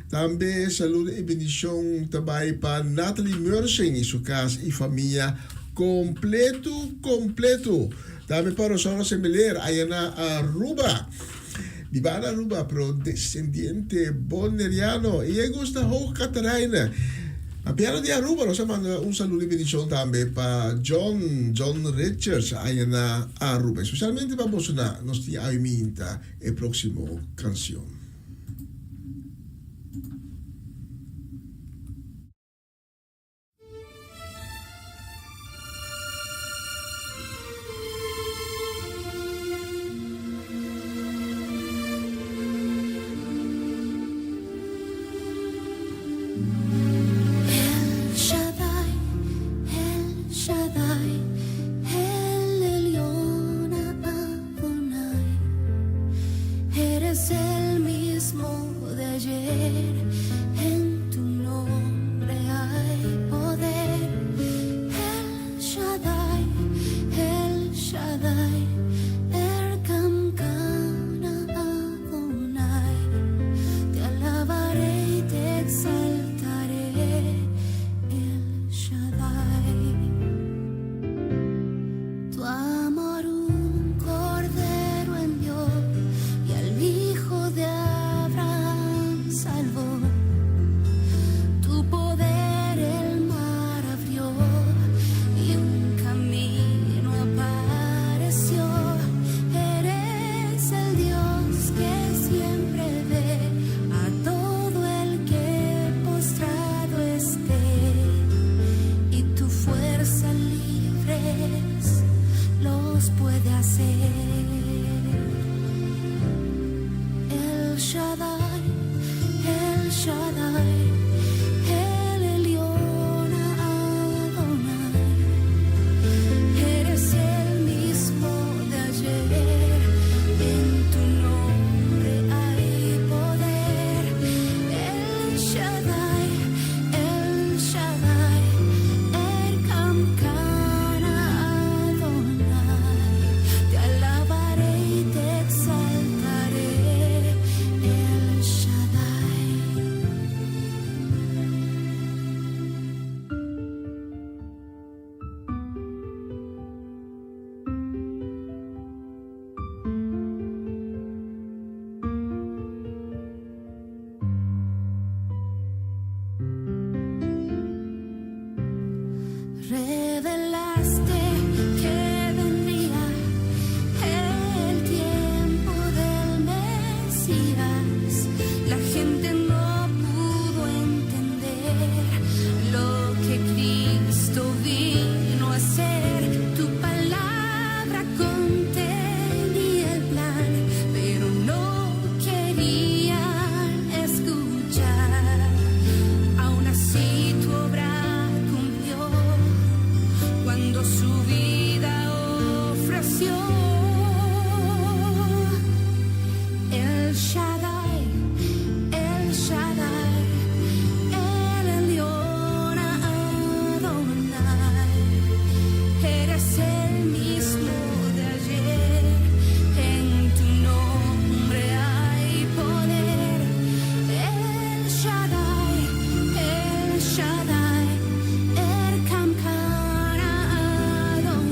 Tambe saludo i bendishon ta bai pa Natalie Mersing i su kas i famia kompletu kompletu. Tambe pa Rosaura Semeleer aya na Aruba. Biba na Aruba pero descendiente Boneriano y e gusta Hoog Catharijne. A piano di Aruba nos a manda un saludo y bendicion tambe pa John, John Richards aya na Aruba. Especialmente pa boso na nos tin awe minta e proximo cancion. El Shaddai, El Shaddai, El Elyon Adonai. Eres el mismo de ayer, en tu nombre hay poder. El Shaddai, El Shaddai, Erkamkana Adonai. Te alabaré y te exaltaré, El Shaddai. Tu amor un cordero envió y al hijo de Abraham salvó. Tu poder el mar abrió y un camino apareció. Eres el Dios que siempre ve a todo el que postrado esté y tu fuerza libres los puede hacer. El Shaddai, El Shaddai, El Elyon Adonai. Eres el mismo de ayer, en tu nombre hay poder. El Shaddai, El Shaddai, Erkamkana Adonai. Te alabaré y te exaltaré, El Shaddai. Revelaste que vendría el tiempo del Mesías. La gente no pudo entender lo que Cristo vino a hacer. Tu palabra contenía el plan, pero no querían escuchar. Aún así tu obra cumplió cuando su vida ofreció. El Shaddai, El Shaddai, El Elyon Adonai. Eres el mismo de ayer, en tu nombre hay poder. El Shaddai, El Shaddai, Erkamkana Adonai.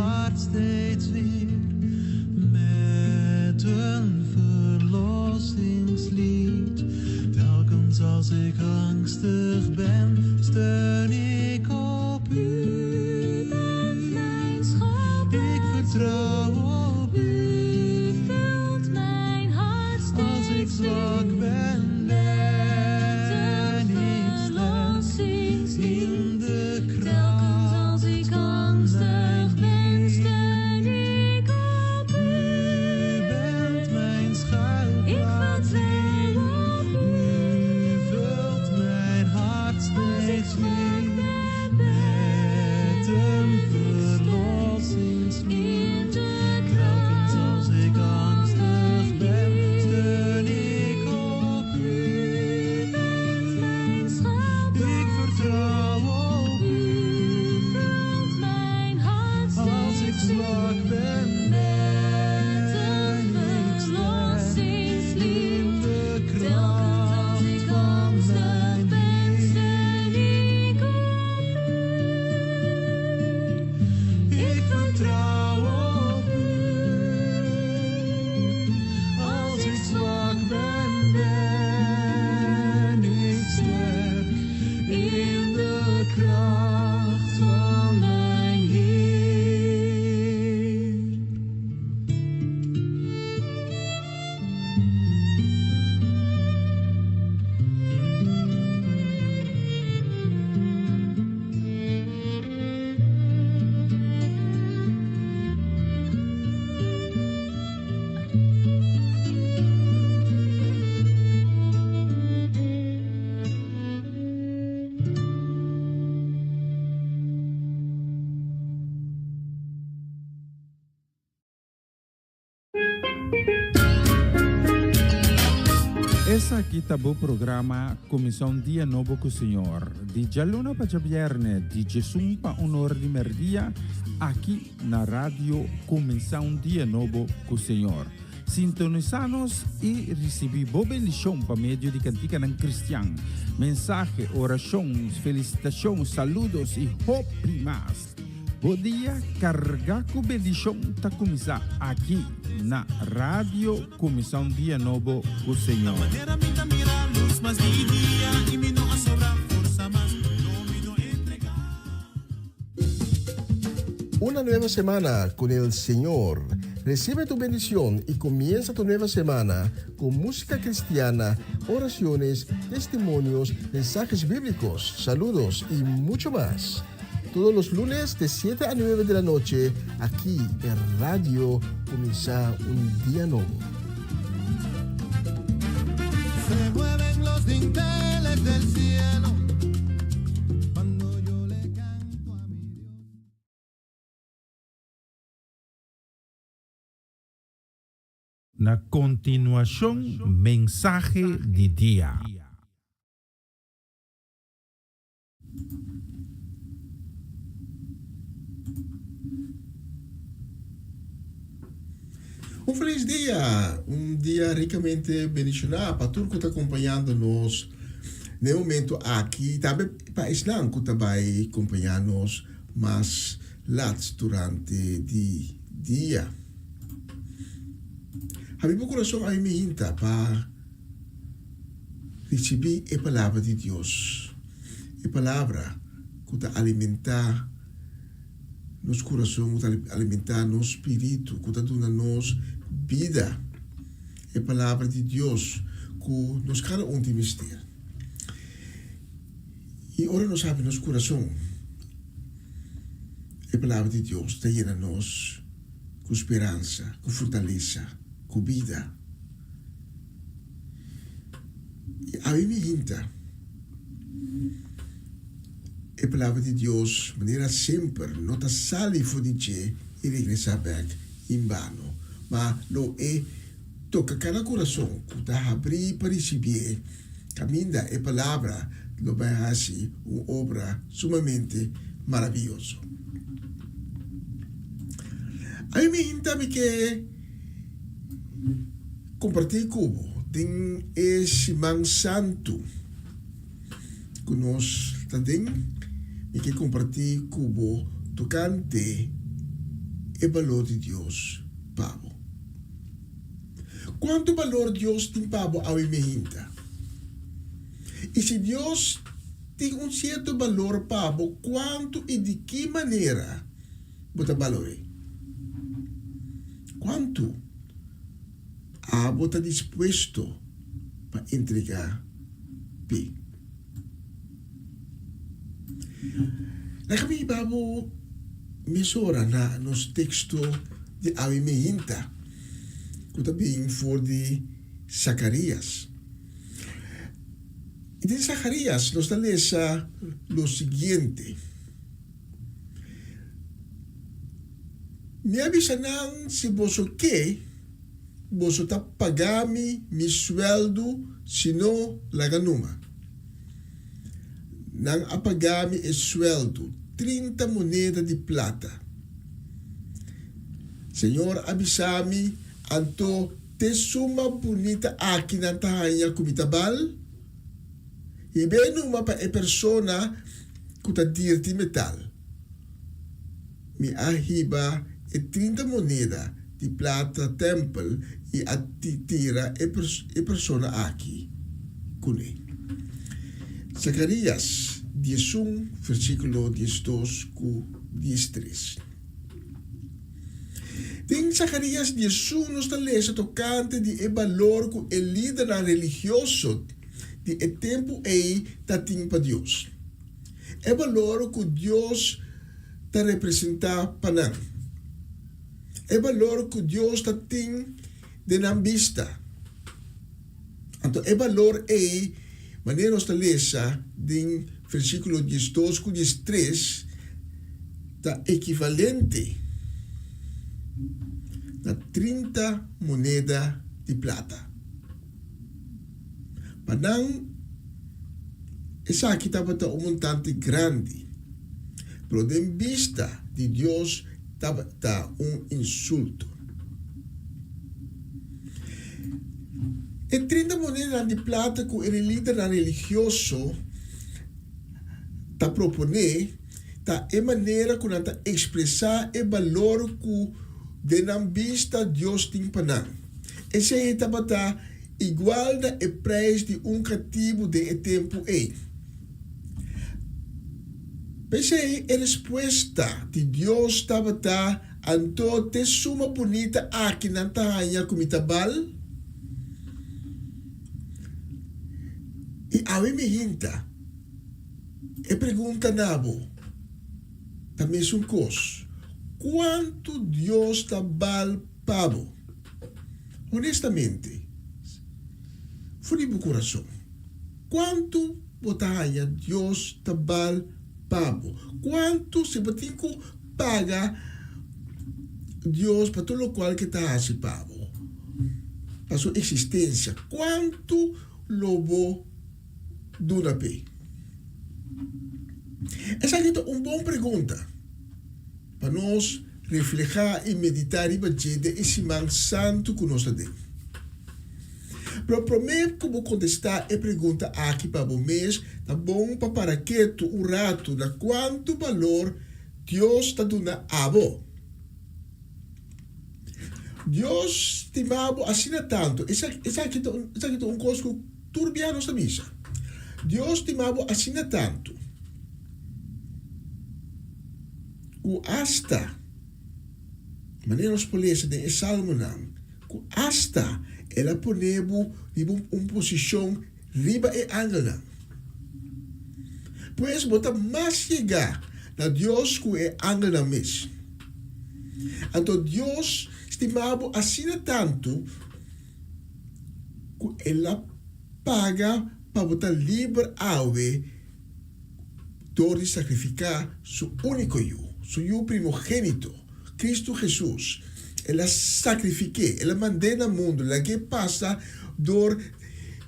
hart steeds weer met een verlossingslied. Telkens als ik angstig ben, steun ik op u. U bent mijn schuilplaats. Ik vertrouw op u. U vult mijn hart Als ik steeds zwak weer ben, met ben een ik sterk. verlossingslied. In de Telkens als kracht ik van angstig mijn ben, steun Heer. ik op U u. bent mijn Ik schuilplaats, vertrouw Heer. op U u. vult mijn hart Als ik steeds zwak weer ben, met een ben ik sterk. verlossingslied. In de Telkens als kracht ik van angstig mijn ben, steun Heer. ik op U u. bent mijn Ik schuilplaats, vertrouw Heer. op U u. vult mijn hart Als ik steeds zwak weer ben, met een ben ik sterk. verlossingslied. In de Telkens als kracht ik van angstig mijn ben, steun Heer. ik op u. Ik vertrouw op u. Als ik zwak ben, ben ik sterk. In de kracht van mijn Heer. Esaki ta bo programa Kuminsá un Dia Nobo ku Señor, di djaluna pa djabièrnè, di djesun pa un or di mèrdia, aki na Radio Kuminsá un Dia Nobo ku Señor. Sintonisá nos i risibí bo bendishon pa medio di kantikanan kristian, mensahe, orashon, felisitashon, saludos i hopi mas. Bo dia kargá ku bendishon ta kuminsá aki na Radio Kuminsá un Dia Nobo ku Señor. Una nueva semana con el Señor. Recibe tu bendición y comienza tu nueva semana con música cristiana, oraciones, testimonios, mensajes bíblicos, saludos y mucho más. Todos los lunes de 7 a 9 de la noche, aquí en Radio Comienza un Día Nuevo. Se mueven los dinteles del cielo cuando yo le canto a mi Dios. Na kontinuashon mensahe di dia. Un felis dia, un dia ricamente bendiciona pa tur cu ta acompañando nos na e momento aki, tambe pa esnan cu ta bay acompaña nos mas lat durante di dia. Habri bo curason ami mi hinta pa ricibi e palabra di Dios, e palabra cu ta alimenta nos kurason, ku ta alimentá nos spiritu, ku ta duna nos bida. E Palabra di Dios ku nos kada un tin mester. I ora nos habri nos kurason, e Palabra di Dios ta yena nos ku speransa, ku fortalesa, ku bida. I awe mi hinta. E Palabra di Dios, manera semper, no ta sali for di dje i regresá bèk en bano, ma lo e toka kada kurason ku ta habrí pa risibié. Kaminda e Palabra lo bai hasi un obra sumamente maravioso. Ami mi hinta mi ke kompartí ku bo den e Siman Santu. Ku nos ta den, mi ke kompartí ku bo tokante e balor di Dios pa bo? Kuantu balor Dios tin pa bo awe mehinta? I si Dios tin un sierto balor pa bo, kuantu i di ki manera bo ta balor'é? Kuantu abo ta dispuesto pa entregá p'e? Laga mi hiba bo mesora na nos teksto di awe mehinta ku ta bin for di Sakarias. I den Sakarias nos ta lesa lo siguiente, Mi a bisa nan, Si boso ke, boso ta paga mi mi suèldu, si no, laga numa. Nan a paga mi e suèldu, 30 moneda di plata. Señor a bisa mi, Anto te suma bunita aki nan ta haña ku mi ta bal? Hib'é numa pa e persona ku ta dirti metal. Mi a hiba e 30 moneda di plata tèmpel i a tira e persona aki kuné. Zakarias 11, versíkulo 12 ku 13. Den Zakarias 11 nos ta lesa tokante di e balor ku e lidernan religioso di e tempu ei ta tin pa Dios. E balor ku Dios ta representá pa nan. E balor ku Dios ta tin den nan bista. Anto e balor ei, manera nos ta lesa den versíkulo 12 ku 13, ta ekivalente na 30 moneda di plata. Pa nan, esaki tabata un montante grandi, pero den bista di Dios tabata un insulto. E 30 monedanan di plata ku e lidernan religioso ta proponé ta e manera ku nan ta ekspresá e balor ku den nan bista Dios tin pa nan. Esei tabata igual na e prijs di un katibu den e tempu ei. P'esei e respuesta di Dios tabata, Anto te suma bunita aki nan ta haña ku mi ta bal? I awe mi hinta e pregunta na bo ta mesun kos, Kuantu Dios ta bal pa bo? Honestamente, for di bo kurason, kuantu bo ta haña Dios ta bal pa bo? Kuantu si bo tin ku paga Dios pa tur lokual ke ta hasi pa bo, pa su eksistensia, kuantu lo bo duna p'e? Esaki ta un bon pregunta. Pa nos reflehá i meditá riba dje den e siman santu ku nos ta den. Pero promé ku bo kontestá e pregunta aki pa bo mes, ta bon pa para ketu un ratu na kuantu balor Dios ta duna abo. Dios stima bo asina tantu, esaki ta un kos ku tur bia nos ta bisa, Dios stima bo asina tantu, Ku asta, manera nos por lesa den e Salmonan, ku asta el a pone bo riba un posishon riba e angelnan. Pues bo ta mas yegá na Dios ku e angelnan mes. Anto Dios stima bo asina tantu ku el a paga pa bo ta liber awe. Dor di sakrifiká su úniko Yu, su Yu primogénito, Kristu Hesus, el a sakrifik'é, el a mand'é na mundu, lag'é pasa dor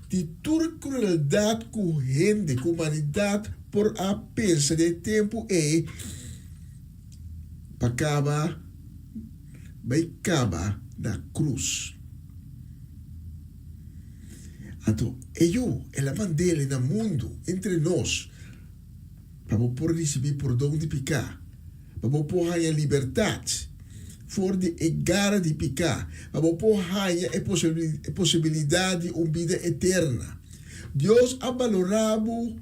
di tur krueldat ku hende, ku humanidat por a pensa den e tempu ei pa kaba, bai kaba na krus. Anto e Yu, el a mand'El na mundu entre nos pa bo por risibí pordon di piká, pa bo por haña libertat. for di e gara di piká, pa bo por haña e posibilidat di un bida eterna. Dios a balorá bo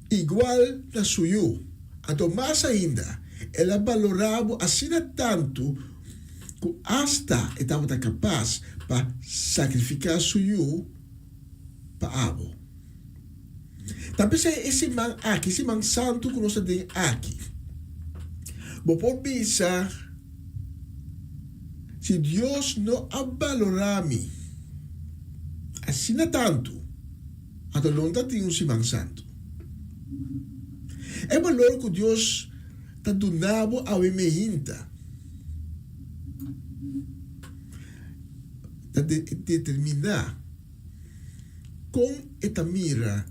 igual na su Yu. Anto mas ainda, el a balorá bo asina tantu ku asta e tabata kapas pa sakrifiká su Yu pa abo. Ta p'esei e siman aki, e siman santu ku nos ta den aki, bo por bisa, Si Dios no a balorá mi asina tantu, anto lo no ta tin un siman santu. E balor ku Dios ta duna bo awe meinta ta determiná. Kon e ta mira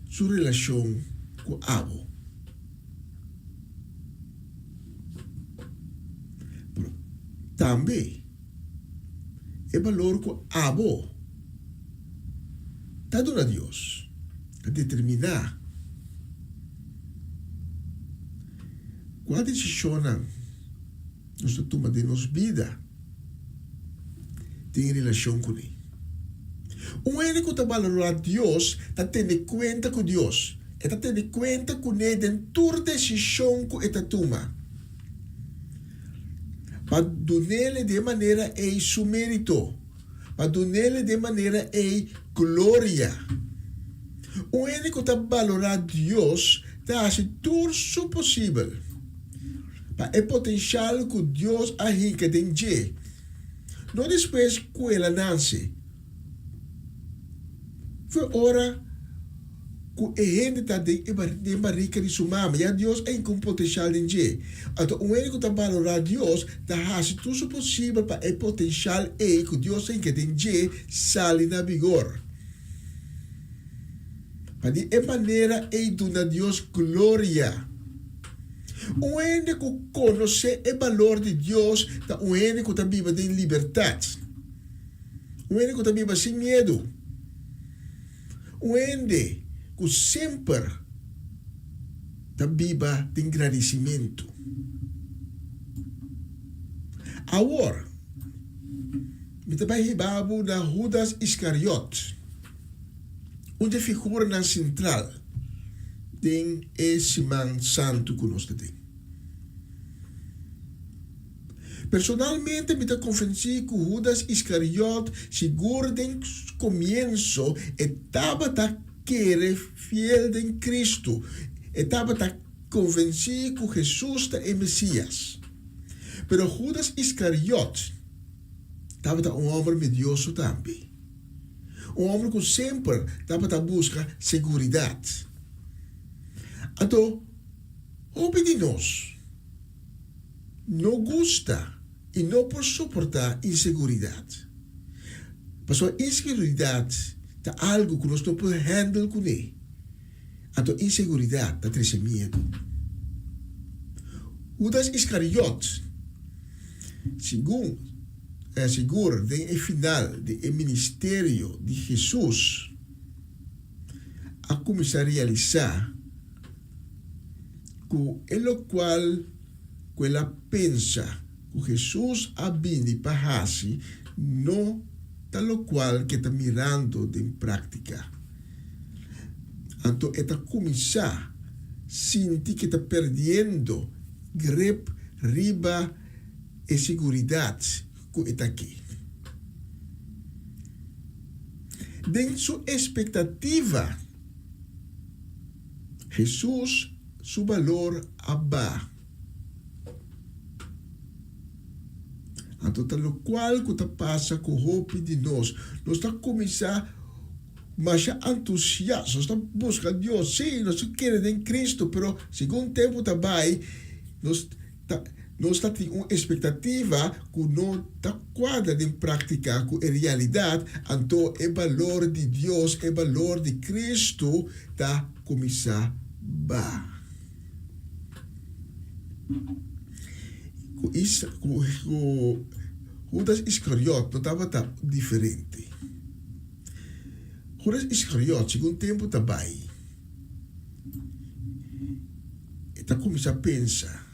su relashon ku abo? Pero tambe e balor ku abo ta duna Dios ta determiná kua desishonnan nos ta tuma den nos bida tin relashon kuné. Un hende ku ta balorá Dios ta tene kuenta ku Dios. E ta tene kuenta kuné den tur desishon ku e ta tuma. Pa dun'é di e manera ei su mérito. Pa dun'é di e manera ei gloria. Un hende ku ta balorá Dios ta hasi tur su posibel pa e potenshal ku Dios a hinka den dje, no despues ku el a nanse. Fue ora ku e hende ta den e den barika di su mama, ya Dios a hinka un potenshal den dje. Anto un hende ku ta balorá Dios ta hasi tur su posibel pa e potenshal ei ku Dios a hinka den dje sali na bigor. Pa di e manera ei duna Dios gloria. Un hende ku konosé e balor di Dios ta un hende ku ta biba den libertat. Un hende ku ta biba sin miedu. Un hende ku semper ta biba den gradisimentu. Awor, mi ta bai hiba bo na Hudas Iskariot. Un di e figuranan sentral den e Siman Santu ku nos ta den. Personalmente mi ta konvensí ku Hudas Iskariot sigur den komienso e tabata kere fiel den Kristu, e tabata konvensí ku Hesus ta e Mesias. Pero Hudas Iskariot tabata un hòmber medioso tambe. Un hòmber ku semper tabata buska seguridat. Anto, hopi di nos no gusta i no por soportá inseguridat. Pasobra inseguridat ta algu ku nos no por hèndel kuné. Anto inseguridat ta trese miedu. Hudas Iskariot, segun Sigur den e final di e ministerio di Hesus a kuminsá realisá ku e lokual ku el a pensa ku Hesus a bini pa hasi no ta lokual ku e ta mirando den práktika. Anto e ta kuminsá sinti ku e ta perdiendo grip riba e siguridat ku e ta ke. Den su espektativa, Hesus su balor a ba. Anto ta lokual ku ta pasa ku hopi di nos. Nos ta kuminsá masha antusias, nos ta buska Dios, sí, nos ta kere den Kristu, pero segun tempu ta bai, nos Ta, nos ta tin un espektativa ku no ta kuadra den práktika ku e realidat, anto e balor di Dios, e balor di Kristu ta kuminsá baha. Ku Is, ku, ku Hudas Iskariot no tabata diferente. Hudas Iskariot, segun tempu ta bai, E ta kuminsá pensa,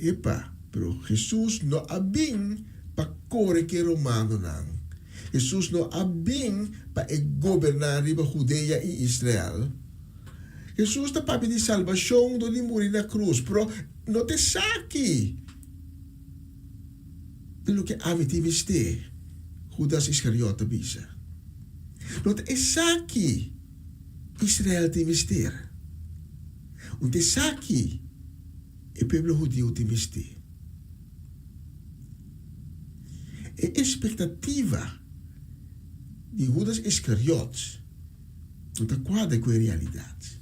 Epa! Pero Hesus no a bin pa kore ku e romanonan. Hesus no a bin pa e goberná riba Hudea i Israel. Hesus ta papia di salbashon dor di muri na krus, pero no ta esaki ta loke ami tin mester, Hudas Iskariot ta bisa. No ta esaki Israel tin mester. Un ta esaki e pueblo hudiu tin mester. E espektativa di Hudas Iskariot no ta kuadra ku e realidat.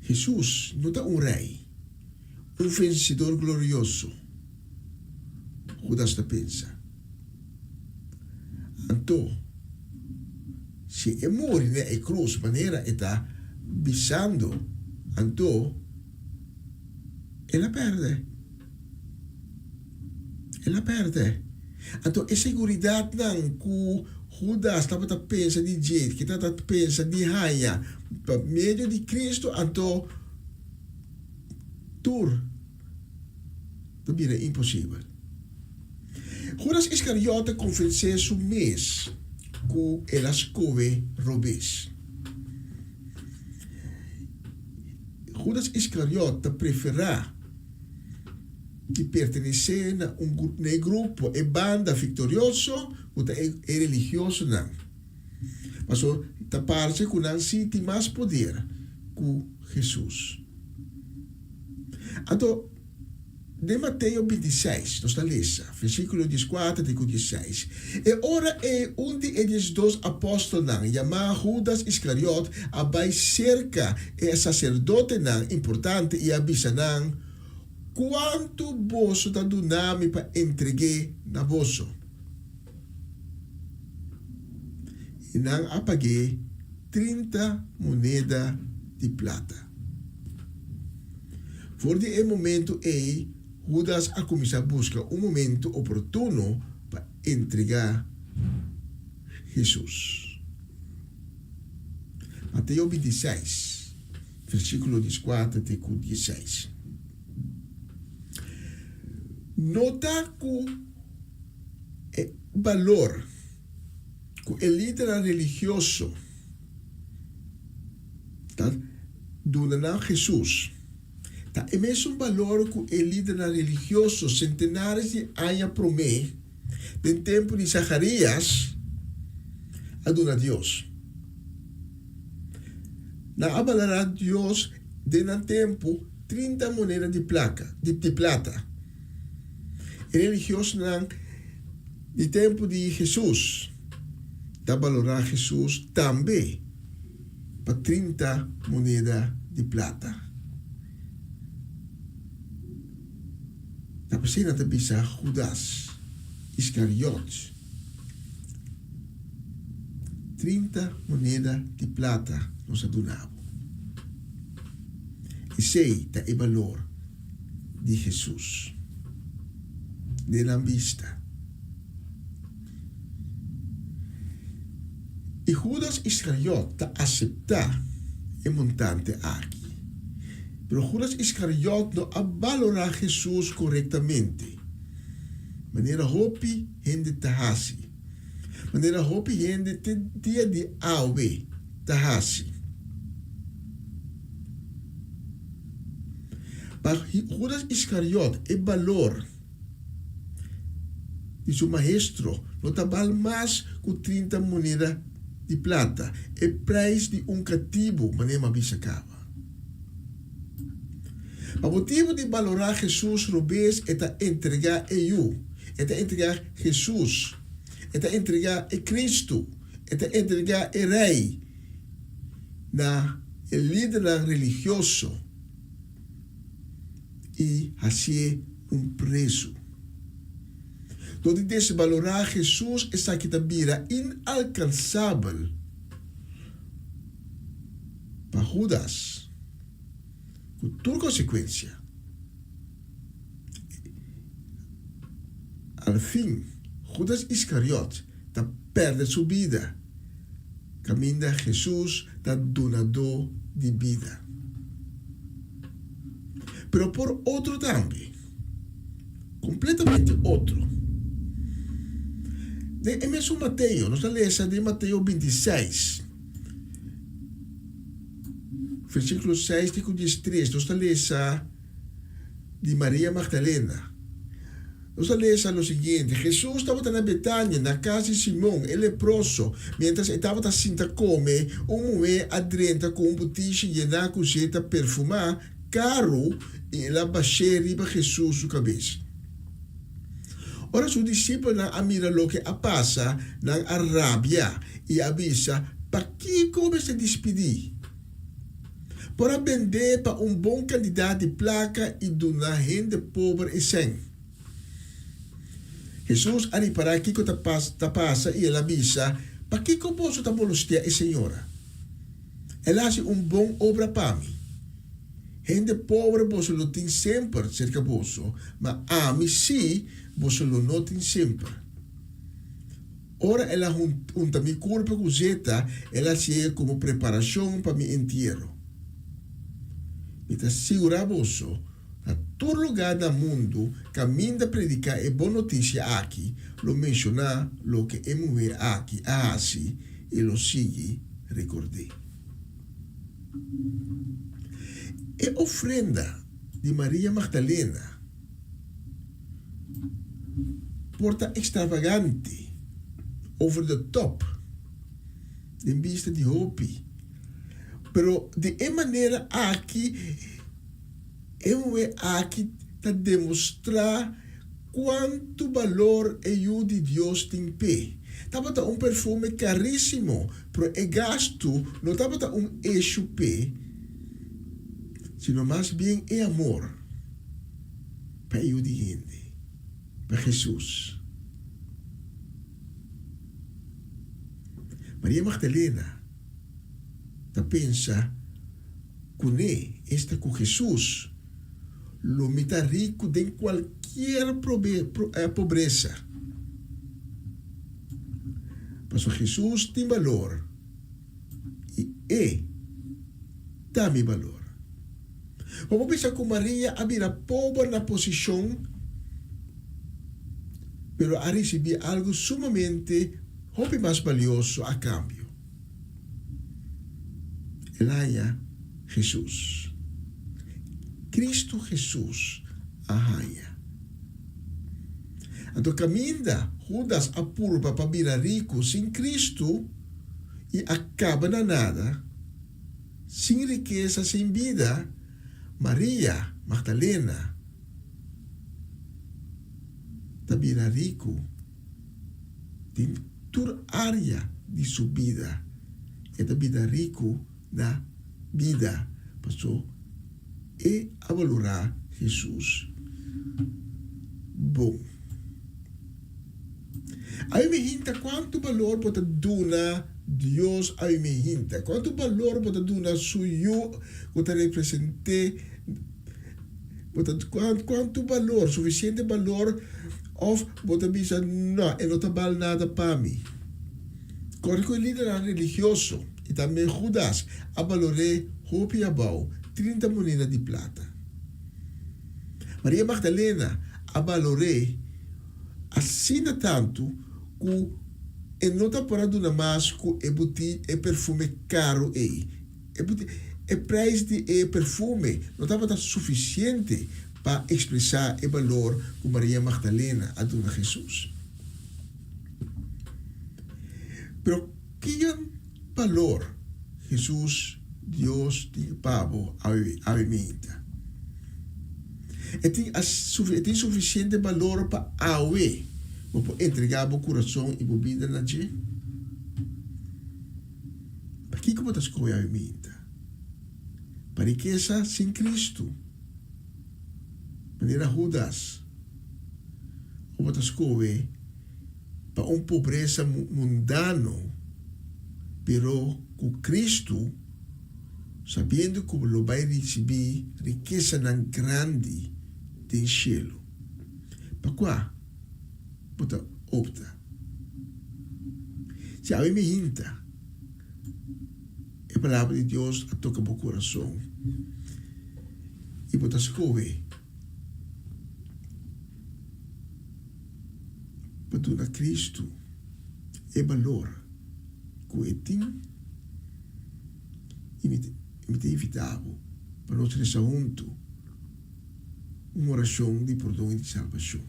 Hesus no ta un rei, un vensedor glorioso, Hudas ta pensa. Anto, si e muri na e krus manera e ta bisando, anto el a pèrdè. El a pèrdè. Anto e seguridatnan ku Hudas tabata pensa di dje, ku e tabata pensa di haña pa medio di Kristu, anto tur ta bira imposibel. Hudas Iskariot a konvensé su mes ku el a skohe robes. Hudas Iskariot ta preferá di pertenesé na un na e grupo, e banda viktorioso ku ta e religiosonan. Pasobra ta parse ku nan sinti mas poder ku Hesus. Anto, den Mateo bintiseis, nos ta lesa, versíkulo dieskuater te ku diesseis, E ora ei un di e diesdos apòstelnan, yamá Hudas Iskariòt, a bai serka e saserdotenan importante i a bisa nan, Kuantu boso ta duna mi pa entreg'é na boso? I nan a pag'é trinta moneda di plata. For di e momentu ei, Hudas a kuminsá buska un momentu oportuno pa entregá Hesus. Mateo bintiseis, versíkulo dieskuater te ku diesseis. Nota ku e balor ku e lidernan religioso ta duna na Hesus ta e mesun balor ku e lidernan religioso sentenares di aña promé, den tempu di Zacharias, a duna Dios. Nan a balará Dios den nan tempu trinta moneda di plaka, di plata. E religiosonan di tempu di Hesus ta balorá Hesus tambe pa trinta moneda di plata. Ta p'esei nan ta bisa Hudas Iskariot, Trinta moneda di plata nos a duna bo. Esei ta e balor di Hesus den nan bista. I Hudas Iskariot ta aseptá e montante aki. Pero Hudas Iskariot no a balorá Hesus korektamente, manera hopi hende ta hasi, manera hopi hende te dia di awe ta hasi. Pa Hudas Iskariot e balor di su maestro no ta bal mas ku trinta moneda di plata, e preis di un katibu, manera mi a bisa kaba. Pa motibu di balorá Hesus robes e ta entregá e Yu, e ta entregá Hesus, e ta entregá e Kristu, e ta entregá e Rei na e lidernan religioso. I hasié un prezu. Dor di desbalorá Hesus esaki ta bira inalkansabel pa Hudas, ku tur konsekuensia. Al fin, Hudas Iskariot ta pèrdè su bida kaminda Hesus ta Dunadó di bida. Pero por otro tambe. Kompletamente otro. Den e mesun Mateo, nos ta lesa den Mateo bintiseis, versíkulo seis te ku diestres, nos ta lesa di Maria Magdalena. Nos ta lesa lo siguiente, Hesus tabata na Betania, na kas di Simon, e leproso. Miéntras e tabata sinta kome, un muhé a drenta ku un butishi yená ku zeta perfumá karu i el a bash'é riba Hesus su kabes. Ora su disipelnan a mira loke a pasa, nan a rabia i a bisa, Pakiko mester dispidí? Por a bend'é pa un bon kantidat di plaka i duna hende pober e sèn. Hesus a ripará kiko ta ta pasa i el a bisa, Pakiko boso ta bolostiá e señora? El a hasi un bon obra pa mi. Hende pober boso lo tin semper serka boso, ma ami sí boso lo no tin semper. Ora el a hunta mi kurpa ku zeta, el a hasié komo preparashon pa mi entiero. Mi ta sigurá boso, na tur lugá na mundu kaminda prediká e bon notisia aki, lo menshoná loke e muhé aki a hasi i lo sigui rekord'é. E ofrenda di Maria Magdalena por ta extravagante, over the top, den bista di hopi, pero di e manera aki e muhé aki ta demostrá cuantu balor e Yu di Dios tin p'e. Tabata un perfume carísimo, pero e gastu no tabata un issue p'e, sino mas bien e amor. Pa e Yu di hende, pa Hesus. Maria Magdalena ta pensa kuné, esta ku Hesus, lo mi ta riku den kualkier pobresa. Pasobra Hesus tin balor i e ta mi balor. Bo por bisa ku Maria a bira pober na posishon, pero a risibí algu sumamente hopi mas balioso a kambio. El a haña Hesus. Kristu Hesus a haña. Anto kaminda Hudas a purba pa bira riku sin Kristu i a kaba na nada, Sin rikesa, sin bida, Maria Magdalena ta bira riku den tur área di su bida. E ta bira riku na bida paso e a balorá Hesus bon. Awe mi hinta kuantu balor bo ta duna Dios awe mi hinta kuantu balor bo ta duna su yu ku ta represent'é bo ta kuantu balor sufisiente balor òf bo ta bisa no e no ta bal nada pa mi kòrda ku e lidernan religioso i tambe Judas a balor'é hopi abou trinta moneda di plata Maria Magdalena a balor'é Asina tantu ku e no ta por a duna mas ku e buti e perfume karu ei. E buti e preis di e perfume no tabata sufisiente pa ekspresá e balor ku Maria Magdalena a duna Hesus. Pero kian balor Hesus Dios tin pa bo awe meinta? E tin e tin sufisiente balor pa awe bo por entregá bo kurason i bo bida na dje? Pakiko bo ta skohe awe meinta? Pa rikesa sin Kristu, manera Hudas, o bo ta skohe pa un pobresa mundano, pero ku Kristu, sabiendo ku bo lo bai risibí rikesanan grandi den shelu? Pa kua bo ta opta? Si awe mi hinta, e Palabra di Dios a toka bo kurason. I bo ta skohe pa duna Kristu e balor ku e tin. I mi mi ta invitá bo pa nos resa huntu un orashon di pordon i di salbashon.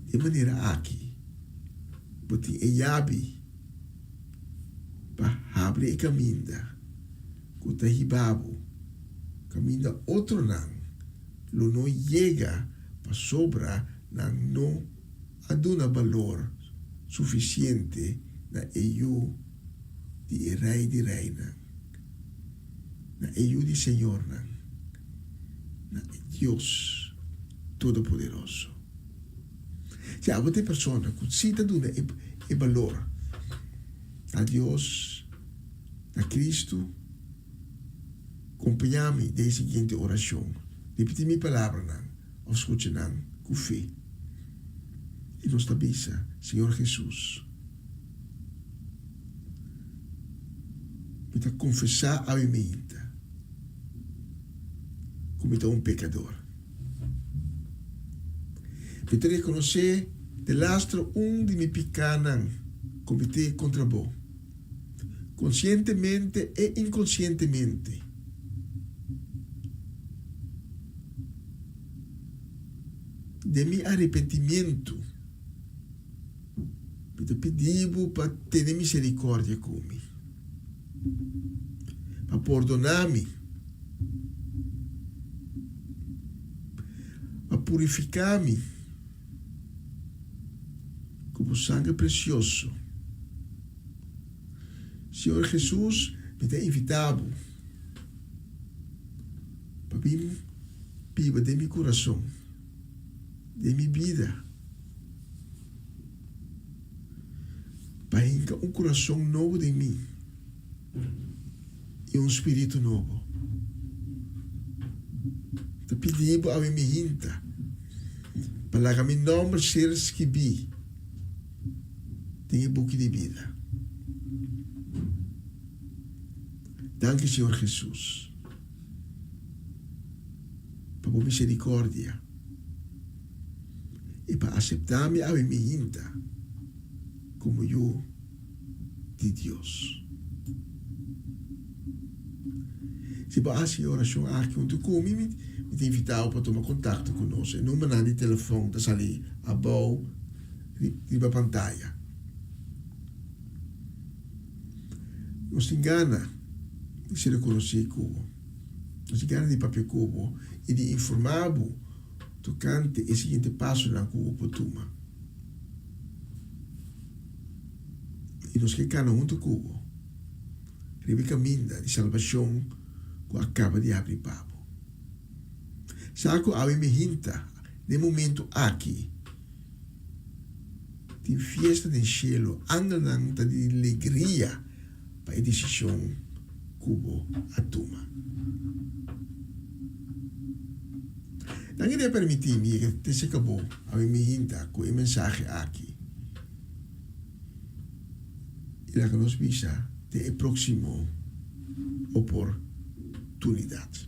Di e manera aki bo tin e yabi pa habri e kaminda ku ta hiba bo kaminda otronan lo no yega pasobra nan no a duna balor sufisiente na e Yu di e Rei di reinan, na e Yu di señornan, na e Dios Todopoderoso. Si abo ta e persona ku si ta duna e balor na Dios, na Kristu, kompañá mi den e siguiente orashon. Ripití mi palabranan òf skucha nan ku fe. I nos ta bisa, Señor Hesus, mi ta konfesá awe meinta ku mi ta un pekador. Mi ta rekonosé delastro un di mi pikánan kometé kontra Bo, konsientemente e inkonsientemente. Den mi arepentimientu, mi ta pidi Bo pa tene miserikòrdia ku mi, pa pordoná mi, pa purifiká mi ku Bo sangre presioso. Señor Hesus, mi ta invitá Bo pa bin biba den mi kurason, den mi bida, pa hinka un kurason nobo den mi i un spiritu nobo. Ta pidi bo awe mi hinta pa laga mi nòmber ser skibí den e buki di bida. Danki Señor Hesus pa bo misericordia y pa acepta mi awe mi hinta como yu di Dios. Si bo haci e oracion aki hunto cu mi, mi ta invita bo pa tuma contacto cu nos. E numbernan di telefon ta sali abou riba pantaya. Nos tin gana di ser reconocí cu bo. Nos tin gana di papia cu bo y di informa bo tocante e siguiente pasonan cu bo por tuma. Y nos ke cana hunto cu bo riba e caminda di salbacion cu a caba di habri pa bo. Sa cu awe mi hinta den momento aki. Tin fiesta den shelu, angelnan ta di legria pa e desishon ku bo a tuma. Nan idea permití mi yega te serka bo awe mi hinta ku e mensahe aki i laga nos bisa te e próksimo oportunidat.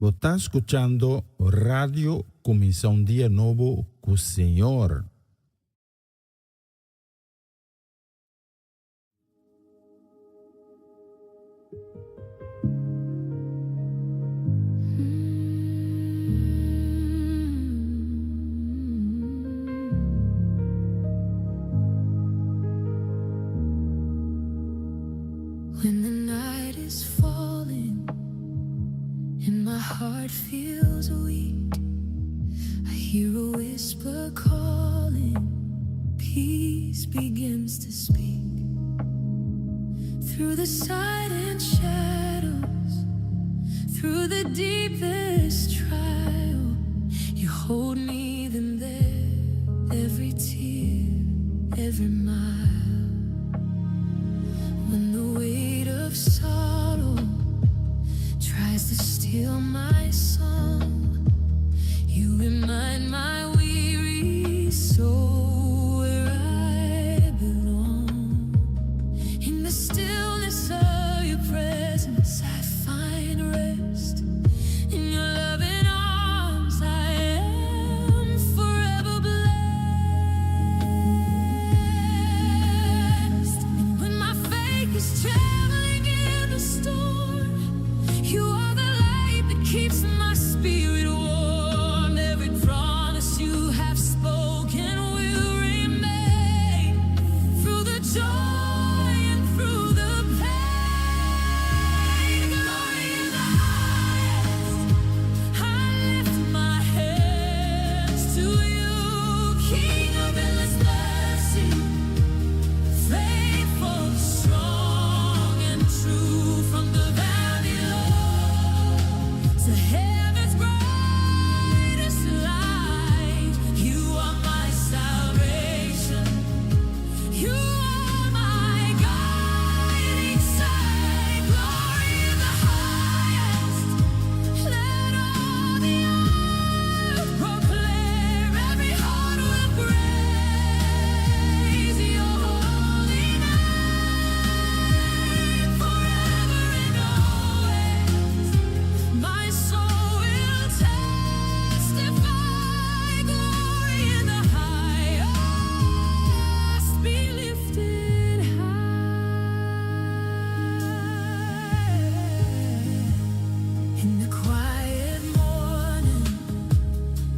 Bo ta skuchando Radio Kuminsá un Dia Nobo ku Señor. When the night is falling and my heart feels weak, I hear a whisper calling, peace begins to speak. Through the silent shadows, through the deepest trial, you hold me then there, every tear, every mile. When the weight of sorrow. soul where I belong. In the stillness of your presence, I find rest. In your loving arms, I am forever blessed. And when my faith is traveling in the storm, you are the light that keeps my spirit warm. Every promise you have spoken will remain through the joy and through the pain. Glory in the highest. I lift my hands to you, King of endless mercy. Faithful, strong, and true from the valley low to heaven's brightest light. You are my salvation. You are my guiding sight. Glory in the highest. Let all the earth proclaim. Every heart will praise your holy name forever and always. My soul will testify. Glory in the highest. Be lifted high. In the quiet morning,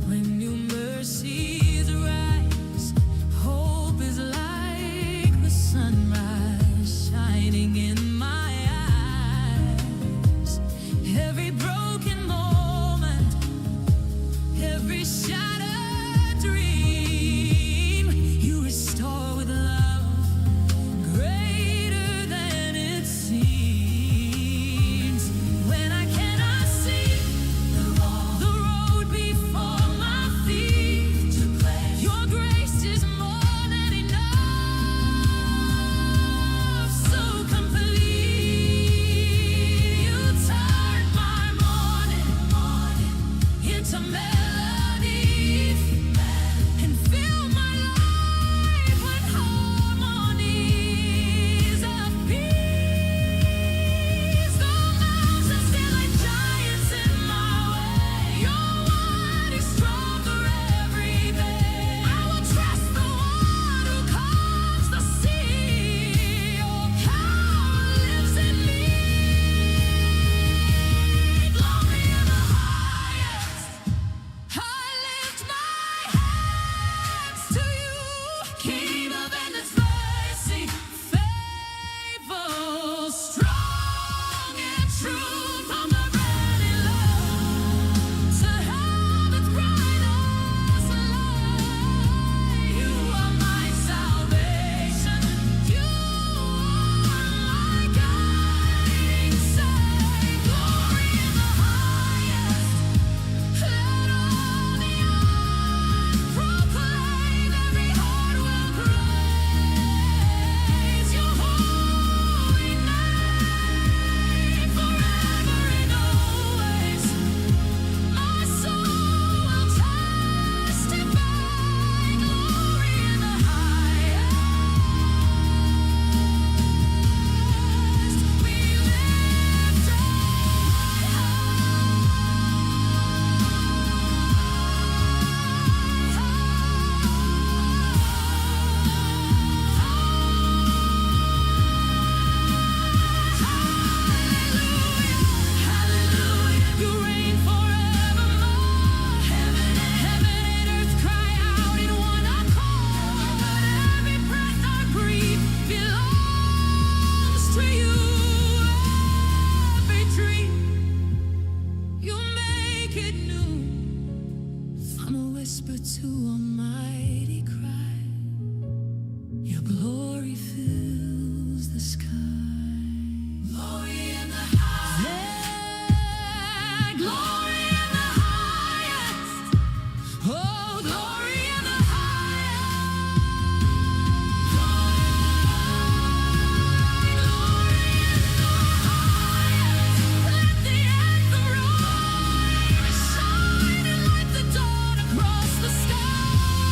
when new mercies rise, hope is like the sunrise shining in my eyes. Every broken moment, every shattered dream, you restore with love greater than it seems. When I cannot see the road before my feet, your grace is more than enough, so complete. You turn my mourning into melody and fill my life with harmonies of peace. Though mountains stand like giants in my way, your word is stronger every day. I will trust the one who calms the sea. Your power lives in me. Glory in the highest. I lift my hands to you, King of endless mercy, faithful, strong and true, from the valley low to heaven's brightest light. You are my salvation. You are my guiding sight. Glory in the highest. Let all the earth proclaim, every heart will praise your holy name forever and always. My soul will testify, glory in the highest. Be lifted Hallelujah, you reign forevermore. Heaven and earth cry out in one accord. Every breath I breathe belongs to you. Every dream, you make it new. From a whisper to a mighty cry, your glory fills the sky. Glory in the highest. Yeah, glory in the highest. Oh, glory in the highest. Glory in the highest. Let the anthem rise, shining like the dawn across the sky.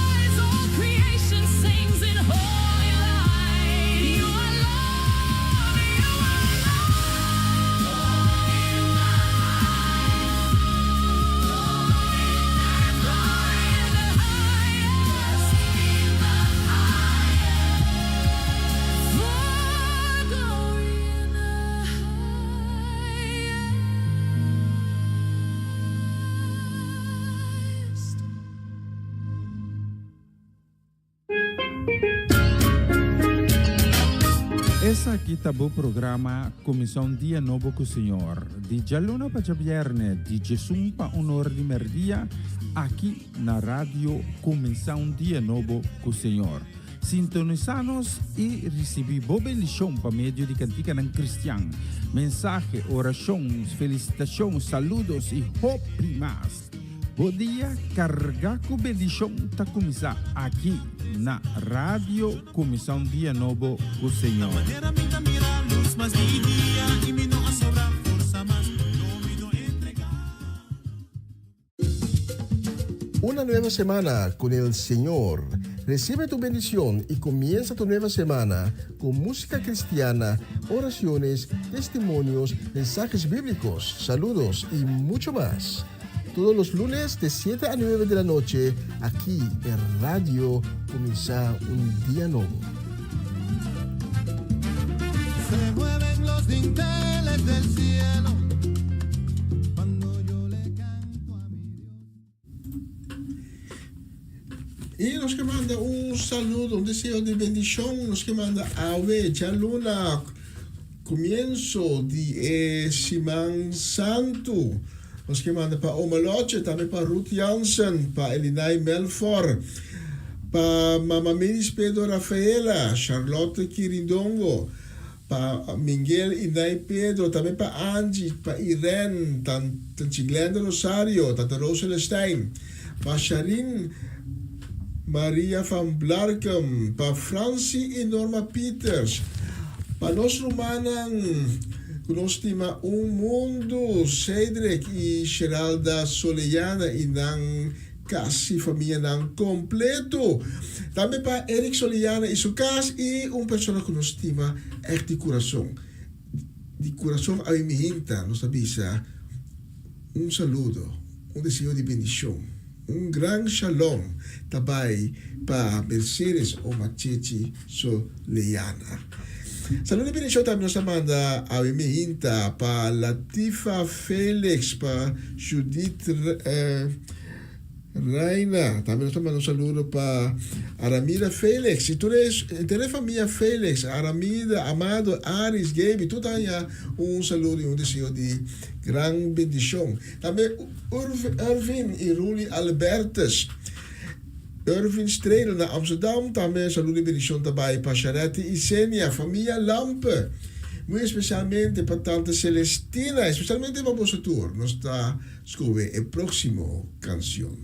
Esaki ta bo programa Kuminsá un Dia Nobo ku Señor, di djaluna pa djabièrnè, di djesun pa un or di mèrdia, aki na Radio Kuminsá un Dia Nobo ku Señor. Sintonisá nos i risibí bo bendishon pa medio di kantikanan kristian, mensahe, orashon, felisitashon, saludos i hopi mas. Bo dia kargá ku bendishon ta kuminsá aki na Radio Kuminsá un Dia Nobo ku Señor. Una nueva semana con el Señor. Recibe tu bendición y comienza tu nueva semana con música cristiana, oraciones, testimonios, mensajes bíblicos, saludos y mucho más. Todos los lunes de 7 a 9 de la noche, aquí en Radio Comienza un Día Nuevo. Se mueven los dinteles del cielo cuando yo le canto a mi Dios. I nos ke manda un saludo, un deseo di bendishon. Nos ke manda awe, djaluna, komienso di e Siman Santu. Nos ke manda pa Oma Lotje, tambe pa Ruth Jansen, pa Elinay Melfor, pa Mama Miris Pedro Rafaela, Charlotte Kirindongo, pa Miguel i Nay Pedro, tambe pa Angie, pa Irene, Tanchi Glenda Rosario, Tata Rose Celestijn, pa Sharin Maria van Blarkum, pa Francie i Norma Pieters, pa nos rumannan ku nos stima un mundu, Cedric i Sheralda Soleyana i nan kasi famianan kompleto. Tambe pa Eric Soleyana i su kas i un persona ku nos stima ègt di kurason. Di kurason awe mi hinta nos ta bisa un saludo, un deseo di bendishon, un gran shalom ta bai pa Mercedes Oma Chechi Soleyana. Saludo di bendishon tambe nos ta manda awe mi hinta pa Latifa Felix, pa Judith Reina. Tambe nos ta manda un saludo pa Aramida Felix y tur e henter e famia Felix, Aramida, Amado, Aris, Gaby, tur ta haña un saludo y un deseo di gran bendishon. Tambe Irvin y Ruli Albertus. Irvin Stredel na Amsterdam, tambe saludo y bendicion ta bay pa Sharetti y Senia, famia Lampe, muy especialmente pa tante Celestina, especialmente pa boso tur. Nos ta scoge e proximo cancion.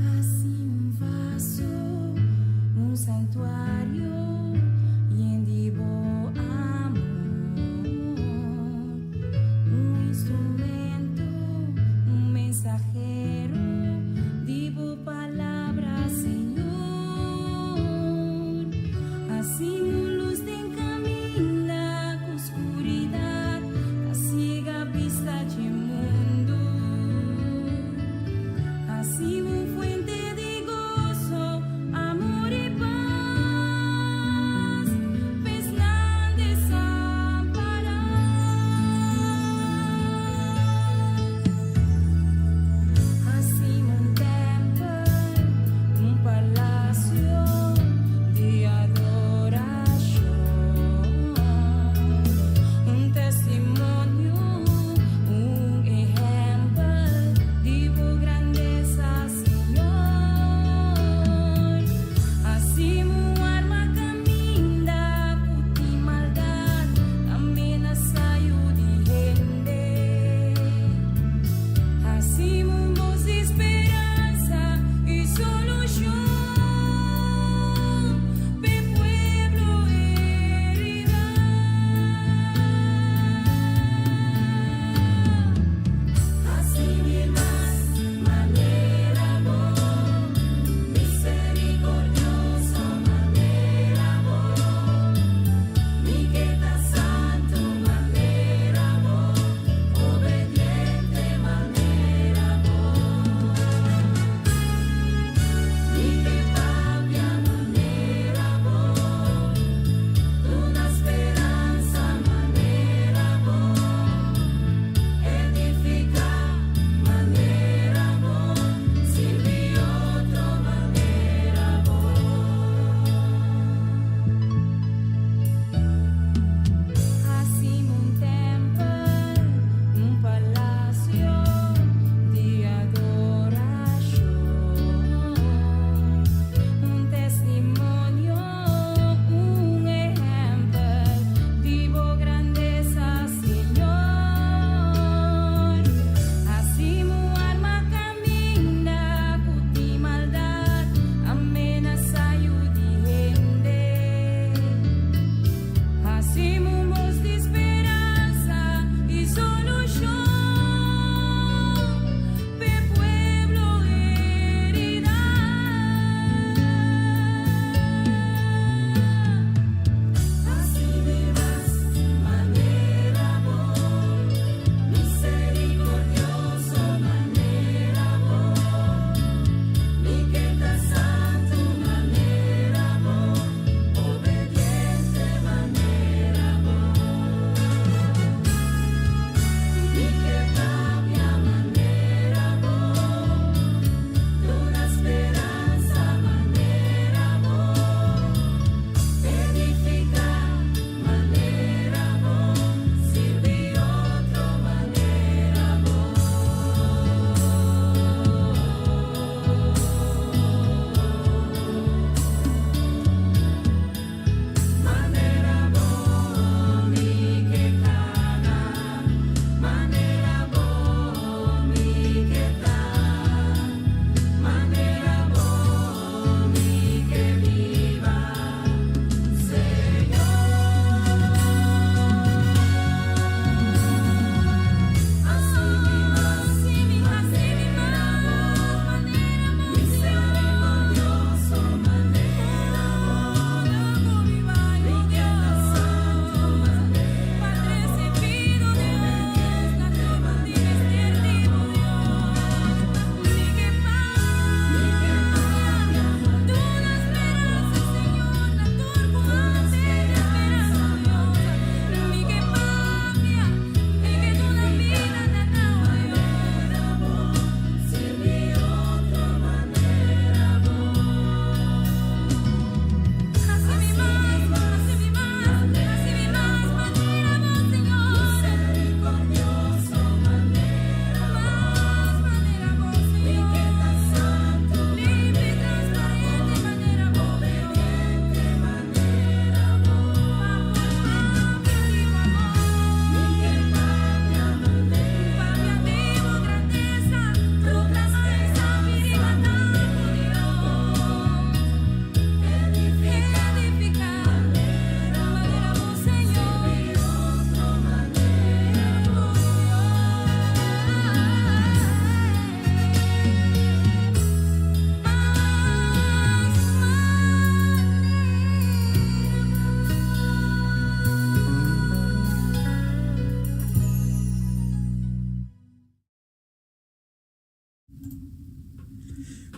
Hasi un vaso, un santuario yen di bo amor, un instrumento.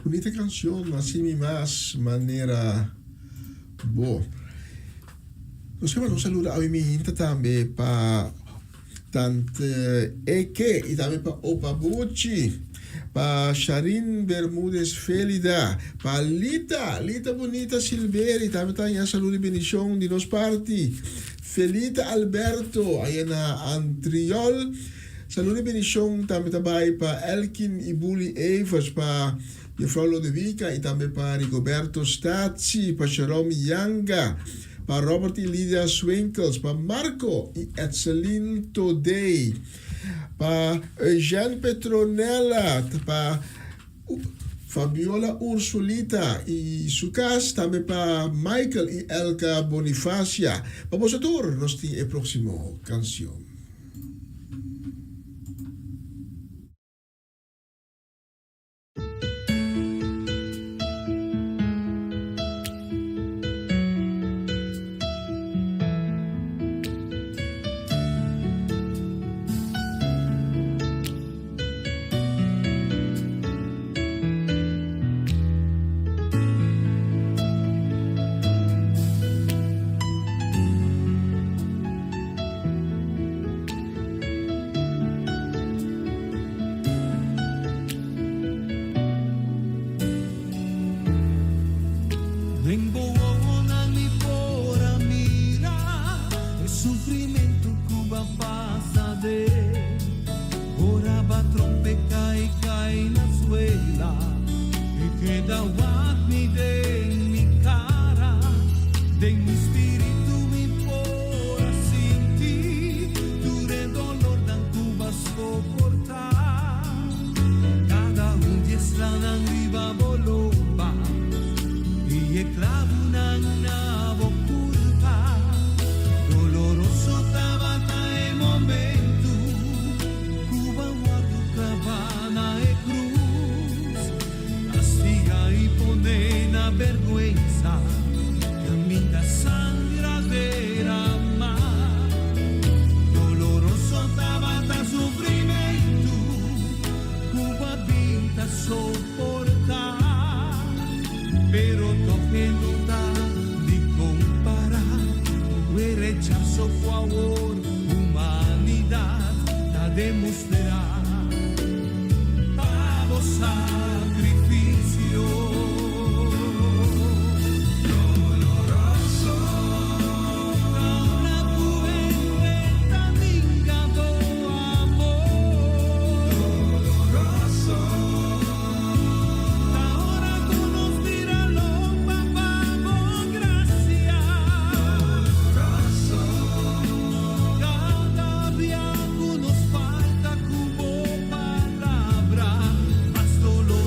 Bunita kanshon, Hasi mi mas manera bo. Nos ke manda un saludo awe mi hinta tambe pa Tante Eke i tambe pa Opa Buchi, pa Sharin Bermudez Felida, pa Lita, Lita Bunita Silveri tambe ta haña saludo i bendishon di nos parti, Felita Alberto aya na Antriol, saludo i bendishon tambe ta bai pa Elkin i Bully Evers, pa Jefrouw Lodewica i tambe pa Rigoberto Statie, pa Jerome Yanga, pa Robert i Lydia Swinkels, pa Marco i Etseline Todey, pa Eugène Petronella, pa Fabiola Ursulita i su kas, tambe pa Michael i Elka Bonifacia. Pa boso tur nos tin e próksimo kansion. Den bo wowonan mi por a mira e sufrimentu ku b'a pasa den. Ora b'a trompeká i kai na suela i keda wak mi den mi kara. Den mi spiritu mi por a sinti tur e dolornan ku b'a soportá. Kada un di e slanan riba bo lomba i e klabunan na bo kurpa. Doloroso tabata e momentu ku bo a wòrdu klabá na e krus. Kastiga i pone na bèrgwensa kaminda sangre a derama. Doloroso tabata sufrimentu ku bo a bin ta soportá, pero tòg e no ta di kompará ku e rechaso ku awor humanidat ta demostrá. Pa bo sacrificio doloroso ta ora cu hende ta ninga bo amor doloroso ta ora cu nos bira lomba pa bo gracia doloroso Cada bia cu nos falta cu bo palabra, mas doloroso.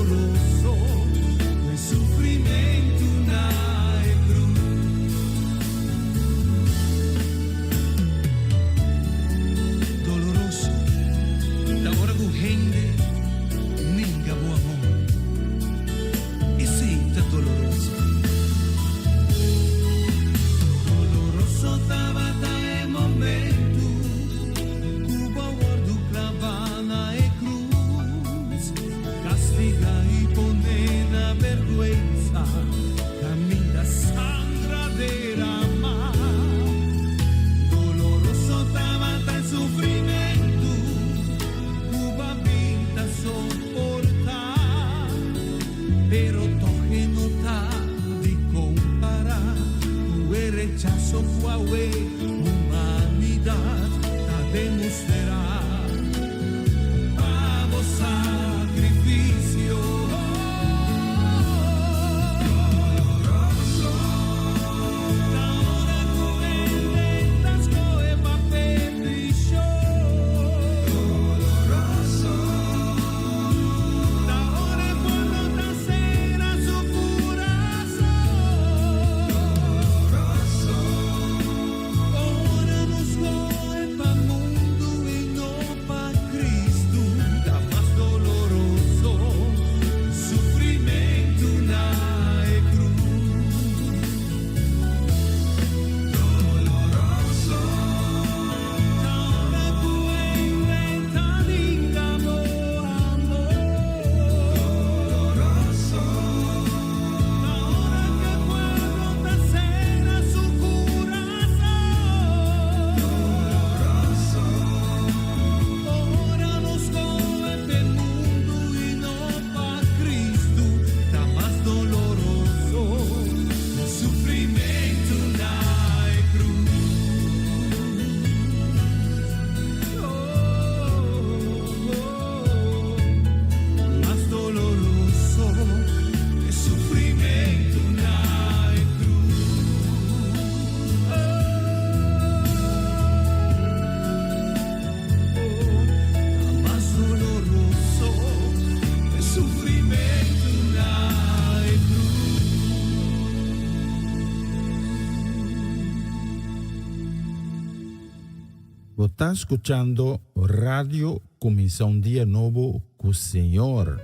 Bo ta skuchando Radio Kuminsá un Dia Nobo ku Señor.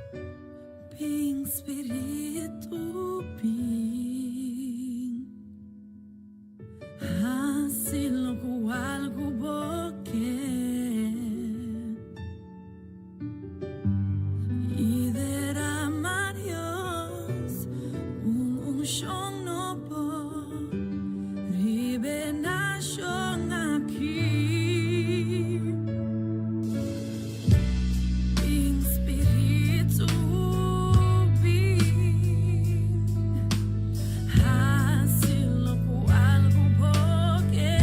Bin Spiritu bin Hasi lokual ku bo ke I derama Dios un unshon nobo riba e nashon aki. Bin Spiritu bin Hasi lokual ku bo ke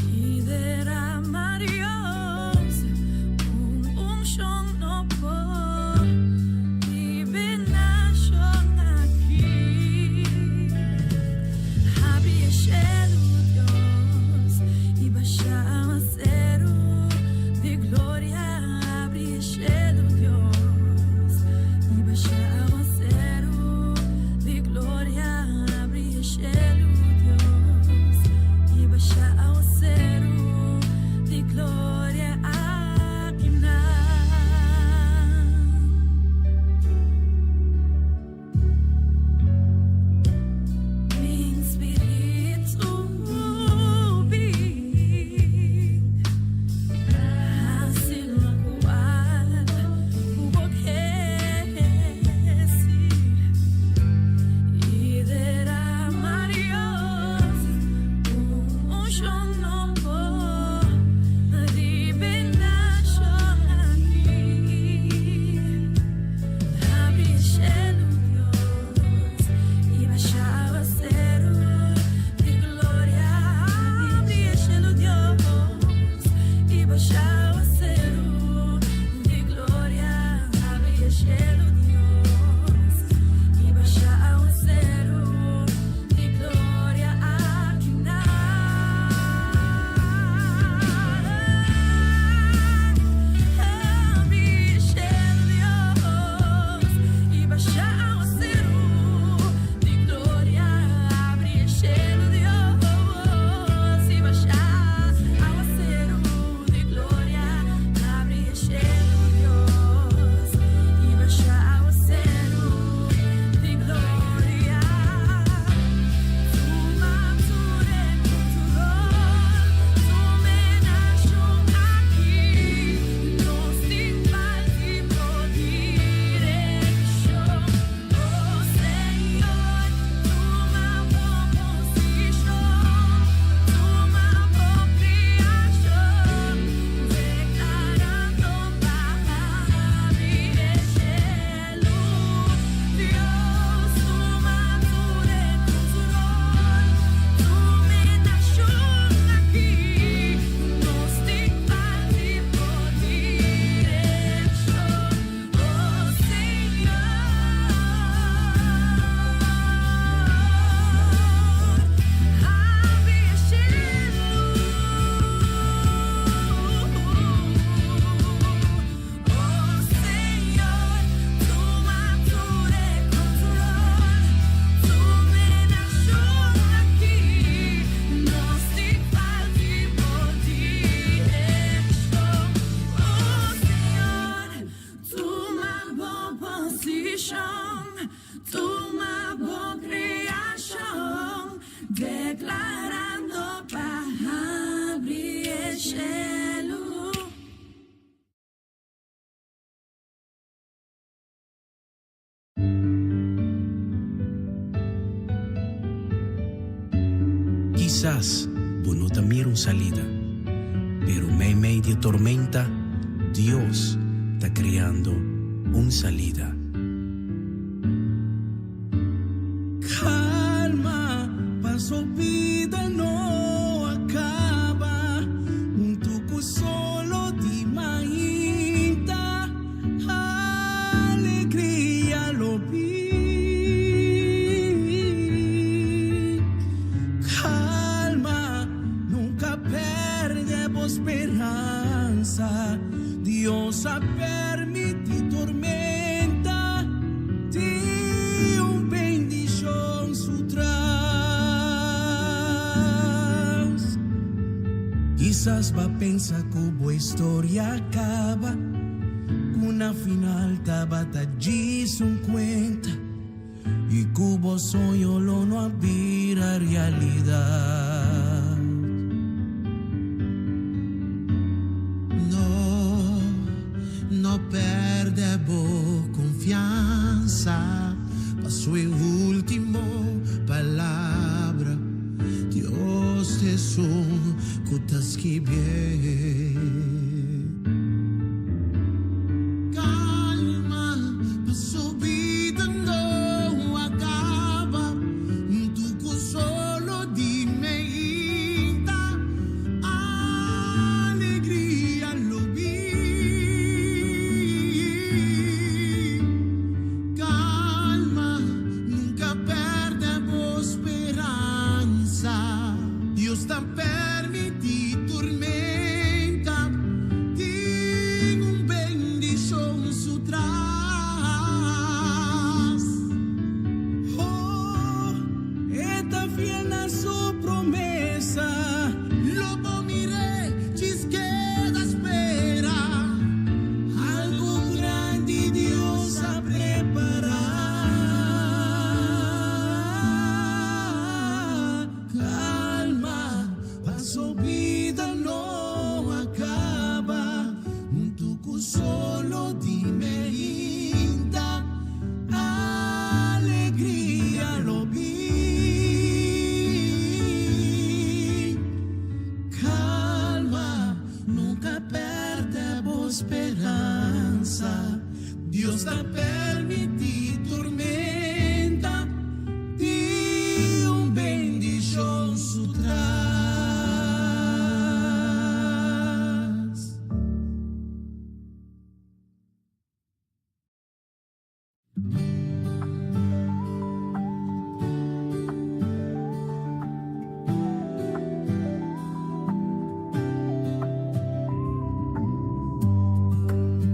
I derama Dios un unshon nobo riba e nashon aki. Habri e shelu, Dios, i basha awaseru di gloria. Habri e shelu, Dios, i basha awaseru di gloria. Habri e shelu, Dios, i basha awaseru di gloria aki nan. Bin Spiritu bin Hasi lokual ku bo ke si I derama Dios un unshon nobo riba e nashon aki. Habri e shelu, Dios, i basha awaseru di gloria. Habri e shelu, Dios, i basha awaseru di gloria. Habri e shelu, Dios, i basha awaseru di gloria aki nan. Habri e shelu, Dios, i basha awaseru di gloria. Habri e shelu, Dios, i basha awaseru di gloria. Habri e shelu, Dios, i basha awaseru di gloria. Tuma tur e control, tuma e nashon aki. Nos tin falta bo direkshon. Oh Señor, tuma bo posishon, tuma bo kreashon, deklarando pa habri e shelu. Dios, tuma tur e control, tuma e nashon aki. Nos tin falta bo direkshon. Oh Señor, habri e shelu. Oh Señor, tuma tur e control, tuma e nashon aki. Nos tin falta bo direkshon. Oh Señor, tuma bo posishon, tuma bo kreashon, deklarando pa habri e shelu. Kisas bo no ta mira un salida, pero meimei di e tormenta, Dios ta creando un salida. Calma, paso bida no a caba. Hunto cu solo di mainta, alegria lo bin. Calma, nunca perde bo speransa. Dios a permiti tormenta, tin un bendicion su tras. Kisas b'a pensa ku bo historia a kaba, ku na final tabata djis un kuenta i ku bo soño lo no a bira realidat. No, no pèrdè bo konfiansa, paso e último palabra Dios ta esun ku ta skibié. Kalma, paso bida no a kaba, huntu ku solo di meinta, alegria lo bin. Kalma, nunka pèrdè bo speransa. Dios ta permití tormenta, tin un bendishon su tras. Oh, e ta fiel na su promesa. Lo bo mir'é, djis keda spera. Algu grandi Dios a prepará. Kalma, paso bida no a kaba. Huntu ku solo di meinta, alegria lo bin. Kalma, nunka pèrdè bo speransa. Dios ta permití tormenta, tin un bendishon su tras.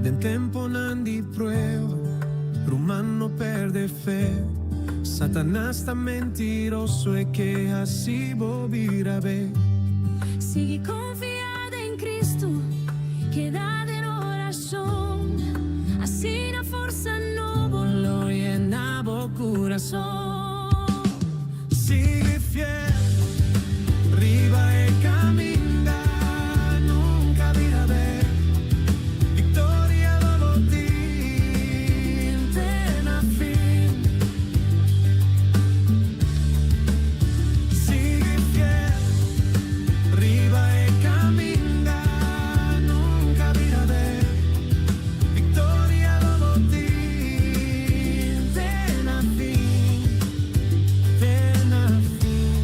Den temponan di prueba, ruman no perde fe. Satanas ta mentiroso e ke hasi bo bira be. Sigui konfia den Cristo, keda den orashon, asina forsa nobo lo yena bo kurason. Sigui fiel, riba e kaminda, nunka bira bek. Viktoria lo bo tin te na fin. Sigui fiel, riba e kaminda, nunka bira bek. Viktoria lo bo tin te na fin, te na fin.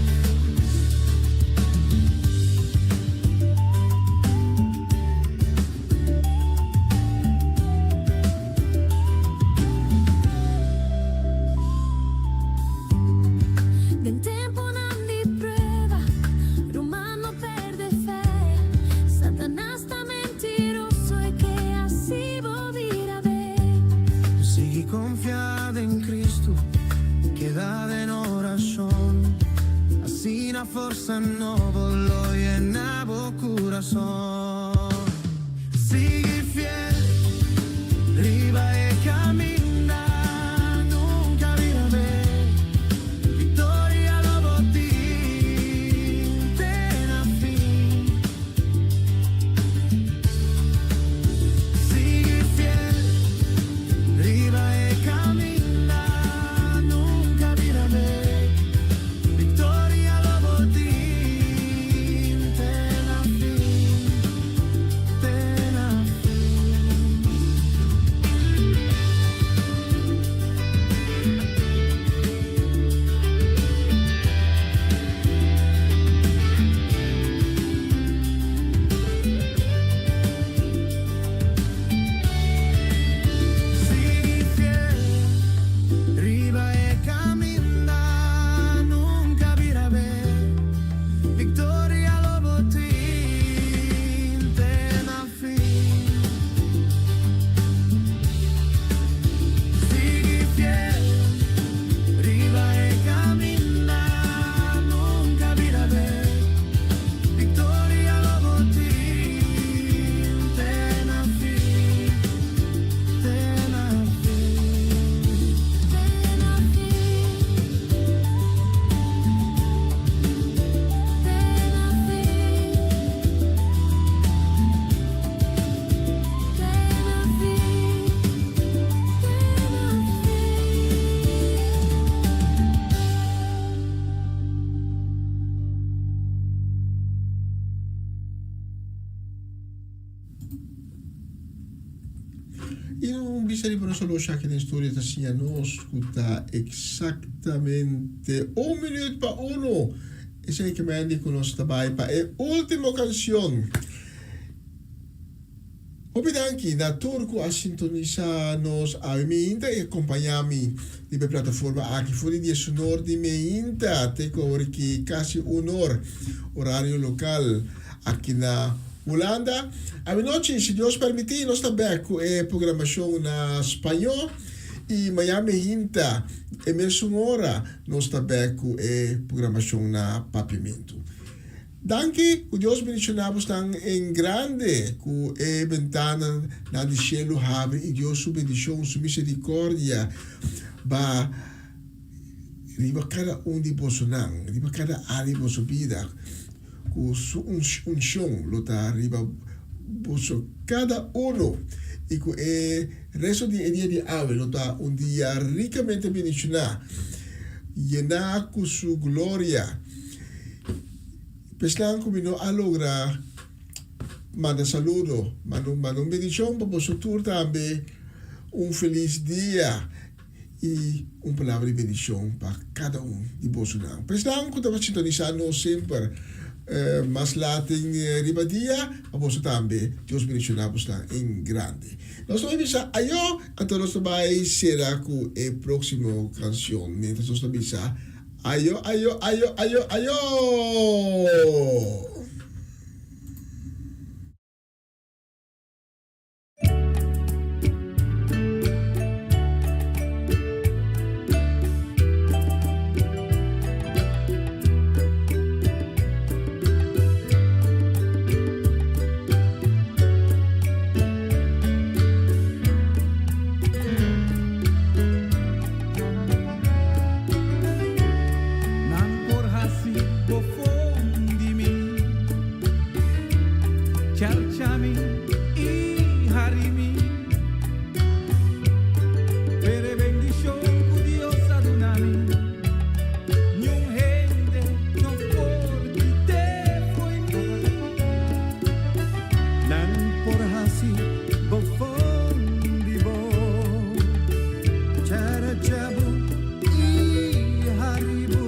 Den temponan di prueba, ruman no pèrdè fe. Satanas ta mentiroso e ke hasi bo bira bek. Sigui konfia den Cristo, keda den orashon. Asina forsa nobo lo yena bo kurason. Sigui fiel, riba e kaminda, nunka bira bek. Viktoria lo bo tin te na fin. Sigui fiel, riba e kaminda, nunka bira bek. Viktoria lo bo tin te na fin, te na fin. I un bista riba nos oloshi aki den studio ta siña nos ku ta eksaktamente un minuut pa uno. Esei ke mende ku nos ta bai pa e último kanshon. Hopi danki na tur ku a sintonisa nos awe meinta i a kompañá mi riba e plataforma aki for di diesunor di meinta te ku awor ki kasi unor, orario lokal aki na Hulanda. Awe nochi, si Dios permití, nos ta bèk ku e programashon na spañó i mañan meinta e mesun ora nos ta bèk ku e programashon na papiamentu. Danki ku Dios bendishoná bosnan en grande ku e bentana nan di shelu habri i Dios su bendishon, su miserikordia ba riba kada un di bosonan, riba kada área di boso bida, ku su unshon lo ta riba boso kada uno i ku e resto di e dia di awe lo ta un dia rikamente bendishoná, yená ku su gloria. Pesnan ku mi no a logra manda saludo, manda un manda un bendishon pa boso tur tambe. Un felis dia i un palabra di bendishon pa kada un di bosonan. Pesnan ku tabata sintonisá nos semper mas lat den riba dia, pa boso tambe Dios bendishoná bosnan en grandi. Nos ta bai bisa ayo, anto nos ta bai sera ku e próksimo kanshon. Mientras nos ta bisa. Ayo ayo ayo ayo ayo! Nan por hasi bofon di mi, charcha mi i hari mi. Pero e bendishon ku Dios a duna mi, niun hende no por kit'é fo'i mi. Nan por hasi bofon di bo, charcha bo i hari bo.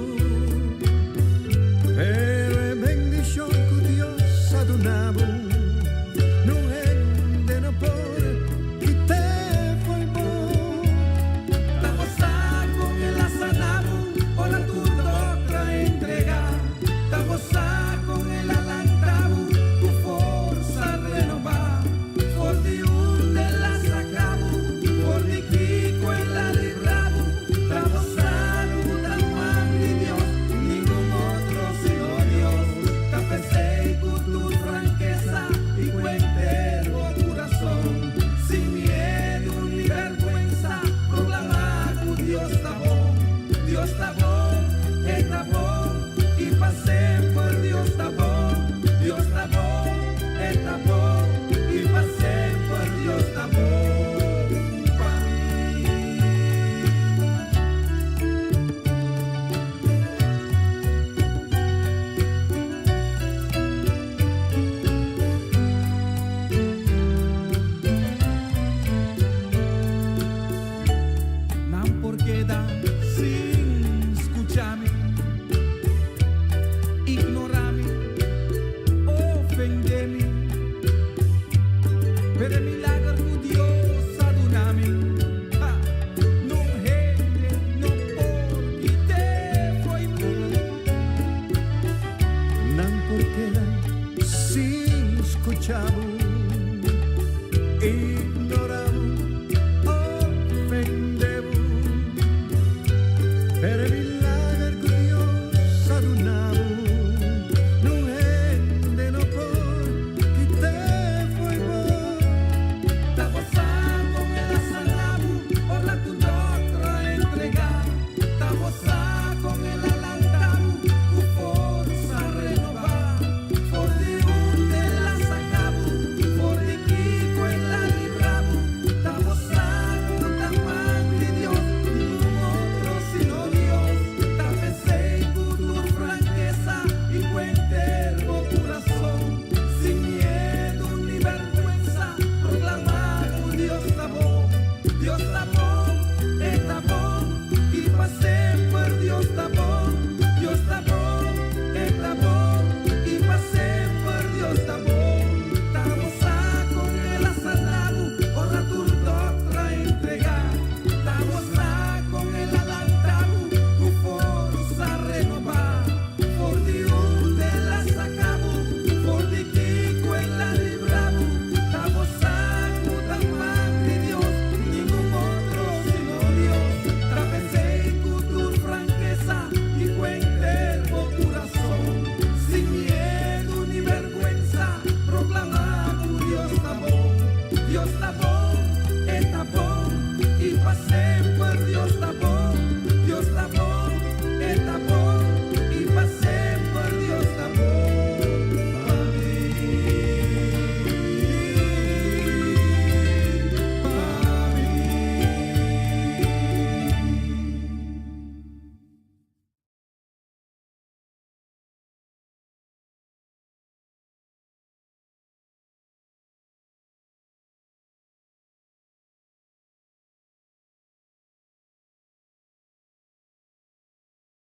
Pero e bendishon ku Dios a duna bo, niun hende no por kit'é fo'i bo. Ta gosa kon el a sana bo ora tur dokter a entregá. Ta gosa kon el a lanta bo ku forsa renobá. For di unda el a saca bo, for di kico el a libra bo. Ta bo sa cu ta man di Dios, ningun otro sino Dios. Ta p'esey cu tur franqueza y cu henter bo curason, sin miedo ni berguenza, proclama cu Dios ta bon. Dios ta bon, e ta bon, y pa semper Dios ta bon. Dios ta bon, e ta bon, y pa semper Dios ta bon pa mi. Nan por keda sin skucha mi, ignora mi, ofende mi, pero e milager ku Dios a duna mi, ha, nun hende no por kit'é fo'i mi. Nan por keda sin skucha bo.